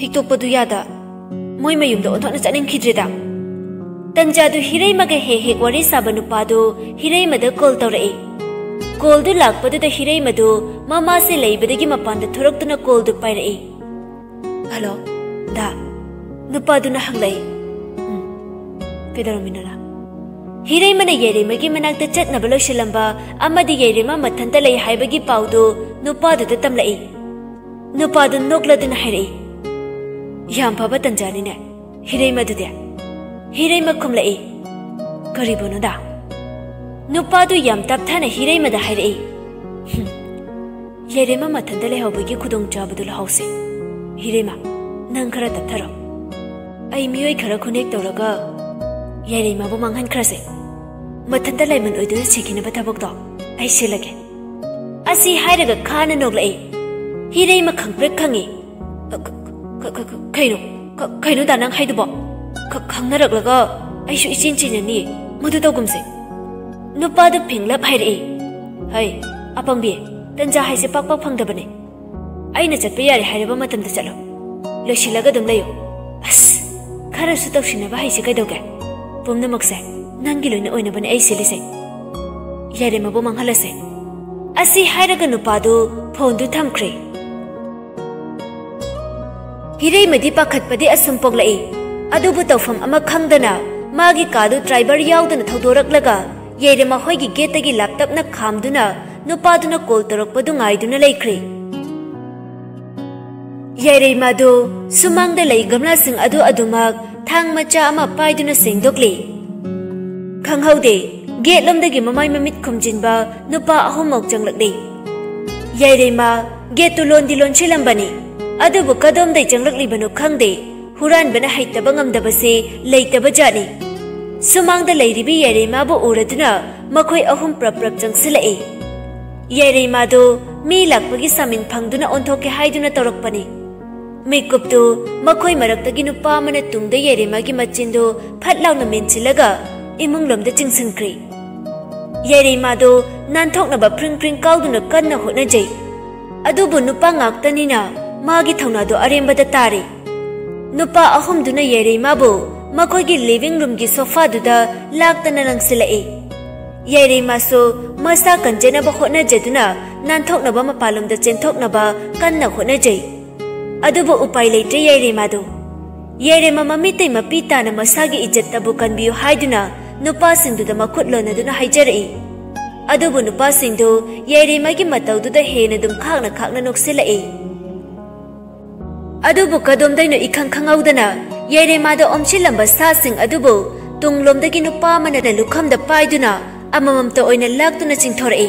ꯍꯤꯛꯇꯣꯛꯄꯗꯨ ꯌꯥꯗ꯫ ꯃꯣꯏ ꯃꯌꯨꯝꯗ ꯑꯣꯟꯊꯣꯛꯅ ꯆꯠꯅꯤꯡꯈꯤꯗ꯭ꯔꯦꯗ꯫ ꯇꯟꯖꯥꯗꯨ ꯍꯤꯔꯩꯃꯒ ꯍꯦꯛ ꯍꯦꯛ ꯋꯥꯔꯤ ꯁꯥꯕ ꯅꯨꯄꯥꯗꯨ ꯍꯤꯔꯩꯃꯗ ꯀꯣꯜ ꯇꯧꯔꯛꯏ꯫ ꯀꯣꯜꯗꯨ ꯂꯥꯛꯄꯗꯨꯗ ꯍꯤꯔꯩꯃꯗꯨ ꯃꯃꯥꯁꯦ ꯂꯩꯕꯗꯒꯤ ꯃꯄꯥꯟꯗ ꯊꯣꯔꯛꯇꯨꯅ ꯀꯣꯜꯗꯨ ꯄꯥꯏꯔꯛꯏ꯫ "ꯍꯜꯂꯣ, ꯗꯥ?" ꯅꯨꯄꯥꯗꯨꯅ ꯍꯪꯂꯛꯏ꯫ "ꯎꯝ, ꯀꯩꯗꯧꯔꯝꯃꯤꯅꯣ ꯅꯪ?" ꯍꯤꯔꯩꯃꯅ ꯌꯥꯏꯔꯦꯝꯃꯒꯤ ꯃꯅꯥꯛꯇ ꯆꯠꯅꯕ ꯂꯣꯏꯁꯤꯜꯂꯝꯕ ꯑꯃꯗꯤ ꯌꯥꯏꯔꯦꯝꯃ ꯃꯊꯟꯇ ꯂꯩ ꯍꯥꯏꯕꯒꯤ ꯄꯥꯎꯗꯨ ꯅꯨꯄꯥꯗꯨꯗ ꯇꯝꯂꯛꯏ꯫ ꯅꯨꯄꯥꯗꯨ ꯅꯣꯛꯂꯗꯨꯅ ꯍꯥꯏꯔꯛꯏ, "ꯌꯥꯝ ꯐꯕ ꯇꯟꯖꯥꯅꯤꯅꯦ ꯍꯤꯔꯩꯃꯗꯨꯗꯤ"꯫ ꯍꯤꯔꯩꯃ ꯈꯨꯝꯂꯛꯏ, "ꯀꯔꯤꯕꯨꯅꯣꯗ?" ꯅꯨꯄꯥꯗꯨ ꯌꯥꯝ ꯇꯞꯊꯅ ꯍꯤꯔꯩꯃꯗ ꯍꯥꯏꯔꯛꯏ, "ꯍꯨꯝ, ꯌꯥꯏꯔꯦꯝꯃ ꯃꯊꯟꯇ ꯂꯩꯍꯧꯕꯒꯤ ꯈꯨꯗꯣꯡꯆꯥꯕꯗꯨ ꯂꯧꯍꯧꯁꯦ꯫ ꯍꯤꯔꯩꯃ, ꯅꯪ ꯈꯔ ꯇꯞꯊꯔꯣ꯫ ꯑꯩ ꯃꯤꯑꯣꯏ ꯈꯔ ꯈꯨꯅꯦꯛ ꯇꯧꯔꯒ ꯌꯥꯏꯔꯦꯝꯃꯕꯨ ꯃꯥꯡꯍꯟꯈ꯭ꯔꯁꯦ꯫ ꯃꯊꯟꯇ ꯂꯥꯏꯃꯟ ꯑꯣꯏꯗꯨꯅ ꯁꯤꯈꯤꯅꯕ ꯊꯕꯛꯇꯣ ꯑꯩ ꯁꯤꯜꯂꯒꯦ"꯫ ꯑꯁꯤ ꯍꯥꯏꯔꯒ ꯈꯥꯅ ꯅꯣꯛꯂꯛꯏ꯫ ꯍꯤꯔꯩꯃ ꯈꯪꯄ꯭ꯔꯦꯛ ꯈꯪꯉꯤ꯫ "ꯈ-, ꯈ-, ꯈ-, ꯈ-, ꯈ-, ꯀꯩꯅꯣ? ꯈ-, ꯀꯩꯅꯣꯗ ꯅꯪ ꯍꯥꯏꯗꯨꯕꯣ? ꯈ-, ꯈꯪꯅꯔꯛꯂꯒ ꯑꯩꯁꯨ ꯏꯆꯦꯟ ꯆꯦꯟꯅꯅꯤꯌꯦ꯫ ꯃꯗꯨ ꯇꯧꯒꯨꯝꯁꯦ"꯫ ꯅꯨꯄꯥꯗꯨ ꯐꯤꯡꯂꯞ ꯍꯥꯏꯔꯛꯏ, "ꯍꯩ, ꯑꯄꯪꯕꯤ, ꯇꯟꯖꯥ ꯍꯥꯏꯁꯦ ꯄꯥꯛ ꯄꯥꯛ ꯐꯪꯗꯕꯅꯦ꯫ ꯑꯩꯅ ꯆꯠꯄ ꯌꯥꯔꯦ ꯍꯥꯏꯔꯕ ꯃꯇꯝꯗ ꯆꯠꯂꯣ꯫ ꯂꯣꯏꯁꯤꯜꯂꯒ ꯑꯗꯨꯝ ꯂꯩꯌꯨ꯫ ꯑꯁ, ꯈꯔꯁꯨ ꯇꯧꯁꯤꯟꯅꯕ ꯍꯩꯁꯦ ꯀꯩꯗꯧꯒꯦ? ꯄꯨꯝꯅꯃꯛꯁꯦ ꯅꯪꯒꯤ ꯂꯣꯏꯅ ꯑꯣꯏꯅꯕꯅꯦ ꯑꯩ ꯁꯤꯜꯂꯤꯁꯦ꯫ ꯌꯥꯏꯔꯦꯝꯃꯕꯨ ꯃꯥꯡꯍꯜꯂꯁꯦ"꯫ ꯑꯁꯤ ꯍꯥꯏꯔꯒ ꯅꯨꯄꯥꯗꯨ ꯐꯣꯟꯗꯨ ꯊꯝꯈ꯭ꯔꯦ꯫ ꯍꯤꯔꯩꯃꯗꯤ ꯄꯥꯈꯠꯄꯗꯤ ꯑꯁꯨꯝ ꯄꯣꯛꯂꯛꯏ꯫ ꯑꯗꯨꯕꯨ ꯇꯧꯐꯝ ꯑꯃ ꯈꯪꯗꯅ ꯃꯥꯒꯤ ꯀꯥꯗꯨ ꯗ꯭ꯔꯥꯏꯚꯔ ꯌꯥꯎꯗꯅ ꯊꯧꯗꯣꯔꯛꯂꯒ ꯌꯥꯏꯔꯦꯝꯃ ꯍꯣꯏꯒꯤ ꯒꯦꯠꯇꯒꯤ ꯂꯥꯞꯇꯞꯅ ꯈꯥꯝꯗꯨꯅ ꯅꯨꯄꯥꯗꯨꯅ ꯀꯣꯜ ꯇꯧꯔꯛꯄꯗꯨ ꯉꯥꯏꯗꯨꯅ ꯂꯩꯈ꯭ꯔꯦ꯫ ꯌꯥꯏꯔꯦꯝꯃꯗꯨ ꯁꯨꯃꯥꯡꯗ ꯂꯩ ꯒꯝꯂꯥꯁꯤꯡ ꯑꯗꯨ ꯑꯗꯨꯃꯛ ꯊꯥꯡ ꯃꯆꯥ ꯑꯃ ꯄꯥꯏꯗꯨꯅ ꯁꯦꯡꯗꯣꯛꯂꯤ꯫ ꯈꯪꯍꯧꯗꯦ꯫ ꯒꯦꯠꯂꯣꯝꯗꯒꯤ ꯃꯃꯥꯏ ꯃꯃꯤꯠ ꯈꯨꯝꯖꯤꯟꯕ ꯅꯨꯄꯥ ꯑꯍꯨꯝꯃꯨꯛ ꯆꯪꯂꯛꯂꯤ꯫ ꯌꯥꯏꯔꯩꯃ ꯒꯦꯠꯇꯨ ꯂꯣꯟꯗꯤ ꯂꯣꯟꯁꯤꯜꯂꯝꯕꯅꯤ, ꯑꯗꯨꯕꯨ ꯀꯗꯣꯝꯗꯩ ꯆꯪꯂꯛꯂꯤꯕꯅꯣ ꯈꯪꯗꯦ꯫ ꯍꯨꯔꯥꯟꯕꯅ ꯍꯩꯇꯕ ꯉꯝꯗꯕꯁꯦ ꯂꯩꯇꯕ ꯖꯥꯠꯅꯤ꯫ ꯁꯨꯃꯥꯡꯗ ꯂꯩꯔꯤꯕꯤ ꯌꯥꯏꯔꯩꯃꯕꯨ ꯎꯔꯗꯨꯅ ꯃꯈꯣꯏ ꯑꯍꯨꯝ ꯄ꯭ꯔꯞ ꯄ꯭ꯔꯞ ꯆꯪꯁꯤꯜꯂꯛꯏ꯫ ꯌꯥꯏꯔꯩꯃꯗꯨ ꯃꯤ ꯂꯥꯛꯄꯒꯤ ꯁꯥꯃꯤꯟ ꯐꯪꯗꯨꯅ ꯑꯣꯟꯊꯣꯛꯀꯦ ꯍꯥꯏꯗꯨꯅ ꯇꯧꯔꯛꯄꯅꯤ꯫ ꯃꯤꯀꯨꯞꯇꯨ ꯃꯈꯣꯏ ꯃꯔꯛꯇꯒꯤ ꯅꯨꯄꯥ ꯑꯃꯅ ꯇꯨꯡꯗ ꯌꯥꯏꯔꯩꯃꯒꯤ ꯃꯆꯤꯟꯗꯨ ꯐꯠ ꯂꯥꯎꯅ ꯃꯦꯟꯁꯤꯜꯂꯒ ꯏꯃꯨꯡꯂꯣꯝꯗ ꯆꯤꯡꯁꯤꯟꯈ꯭ꯔꯦ꯫ ꯌꯥꯏꯔꯩꯃꯗꯨ ꯅꯥꯟꯊꯣꯛꯅꯕ ꯐ꯭ꯔꯤꯡ ꯐ꯭ꯔꯤꯡ ꯀꯥꯎꯗꯨꯅ ꯀꯟꯅ ꯍꯣꯠꯅꯖꯩ꯫ ꯑꯗꯨꯕꯨ ꯅꯨꯄꯥ ꯉꯥꯛꯇꯅꯤꯅ ꯃꯥꯒꯤ ꯊꯧꯅꯥꯗꯨ ꯑꯔꯦꯝꯕꯗ ꯇꯥꯔꯦ꯫ ꯅꯨꯄꯥ ꯑꯍꯨꯝꯗꯨꯅ ꯌꯥꯏꯔꯩꯃꯕꯨ ꯃꯈꯣꯏꯒꯤ ꯂꯤꯚꯤꯡ ꯔꯨꯝꯒꯤ ꯁꯣꯐꯥꯗꯨꯗ ꯂꯥꯛꯇꯅ ꯂꯪꯁꯤꯜꯂꯛꯏ꯫ ꯌꯥꯏꯔꯩꯃꯁꯨ ꯃꯁꯥ ꯀꯟꯖꯅꯕ ꯍꯣꯠꯅꯖꯗꯨꯅ ꯅꯥꯟꯊꯣꯛꯅꯕ ꯃꯄꯥꯟꯂꯣꯝꯗ ꯆꯦꯟꯊꯣꯛꯅꯕ ꯀꯟꯅ ꯍꯣꯠꯅꯖꯩ꯫ ꯑꯗꯨꯕꯨ ꯎꯄꯥꯏ ꯂꯩꯇ꯭ꯔꯦ ꯌꯥꯏꯔꯩꯃꯗꯨ꯫ ꯌꯥꯏꯔꯩꯃ ꯃꯃꯤꯇꯩ ꯃꯄꯤ ꯇꯥꯅ ꯃꯁꯥꯒꯤ ꯏꯖꯠꯇꯕꯨ ꯀꯟꯕꯤꯌꯨ ꯍꯥꯏꯗꯨꯅ ꯅꯨꯄꯥꯁꯤꯡꯗꯨꯗ ꯃꯈꯨꯠ ꯂꯣꯟꯅꯗꯨꯅ ꯍꯥꯏꯖꯔꯛꯏ꯫ ꯑꯗꯨꯕꯨ ꯅꯨꯄꯥꯁꯤꯡꯗꯨ ꯌꯥꯏꯔꯩꯃꯒꯤ ꯃꯇꯧꯗꯨꯗ ꯍꯦꯟꯅ ꯑꯗꯨꯝ ꯈꯥꯛꯅ ꯈꯥꯛꯅ ꯅꯣꯛꯁꯤꯜꯂꯛꯏ꯫ ꯑꯗꯨꯕꯨ ꯀꯗꯣꯝꯗꯩꯅꯣ ꯏꯈꯪ ꯈꯪꯍꯧꯗꯅ ꯌꯥꯏꯔꯩꯃꯗ ꯑꯣꯝꯁꯤꯜꯂꯝꯕ ꯁꯥꯁꯤꯡ ꯑꯗꯨꯕꯨ ꯇꯨꯡꯂꯣꯝꯗꯒꯤ ꯅꯨꯄꯥ ꯑꯃꯅ ꯂꯨꯈꯝꯗ ꯄꯥꯏꯗꯨꯅ ꯑꯃꯃꯝꯇ ꯑꯣꯏꯅ ꯂꯥꯛꯇꯨꯅ ꯆꯤꯡꯊꯣꯔꯛꯏ꯫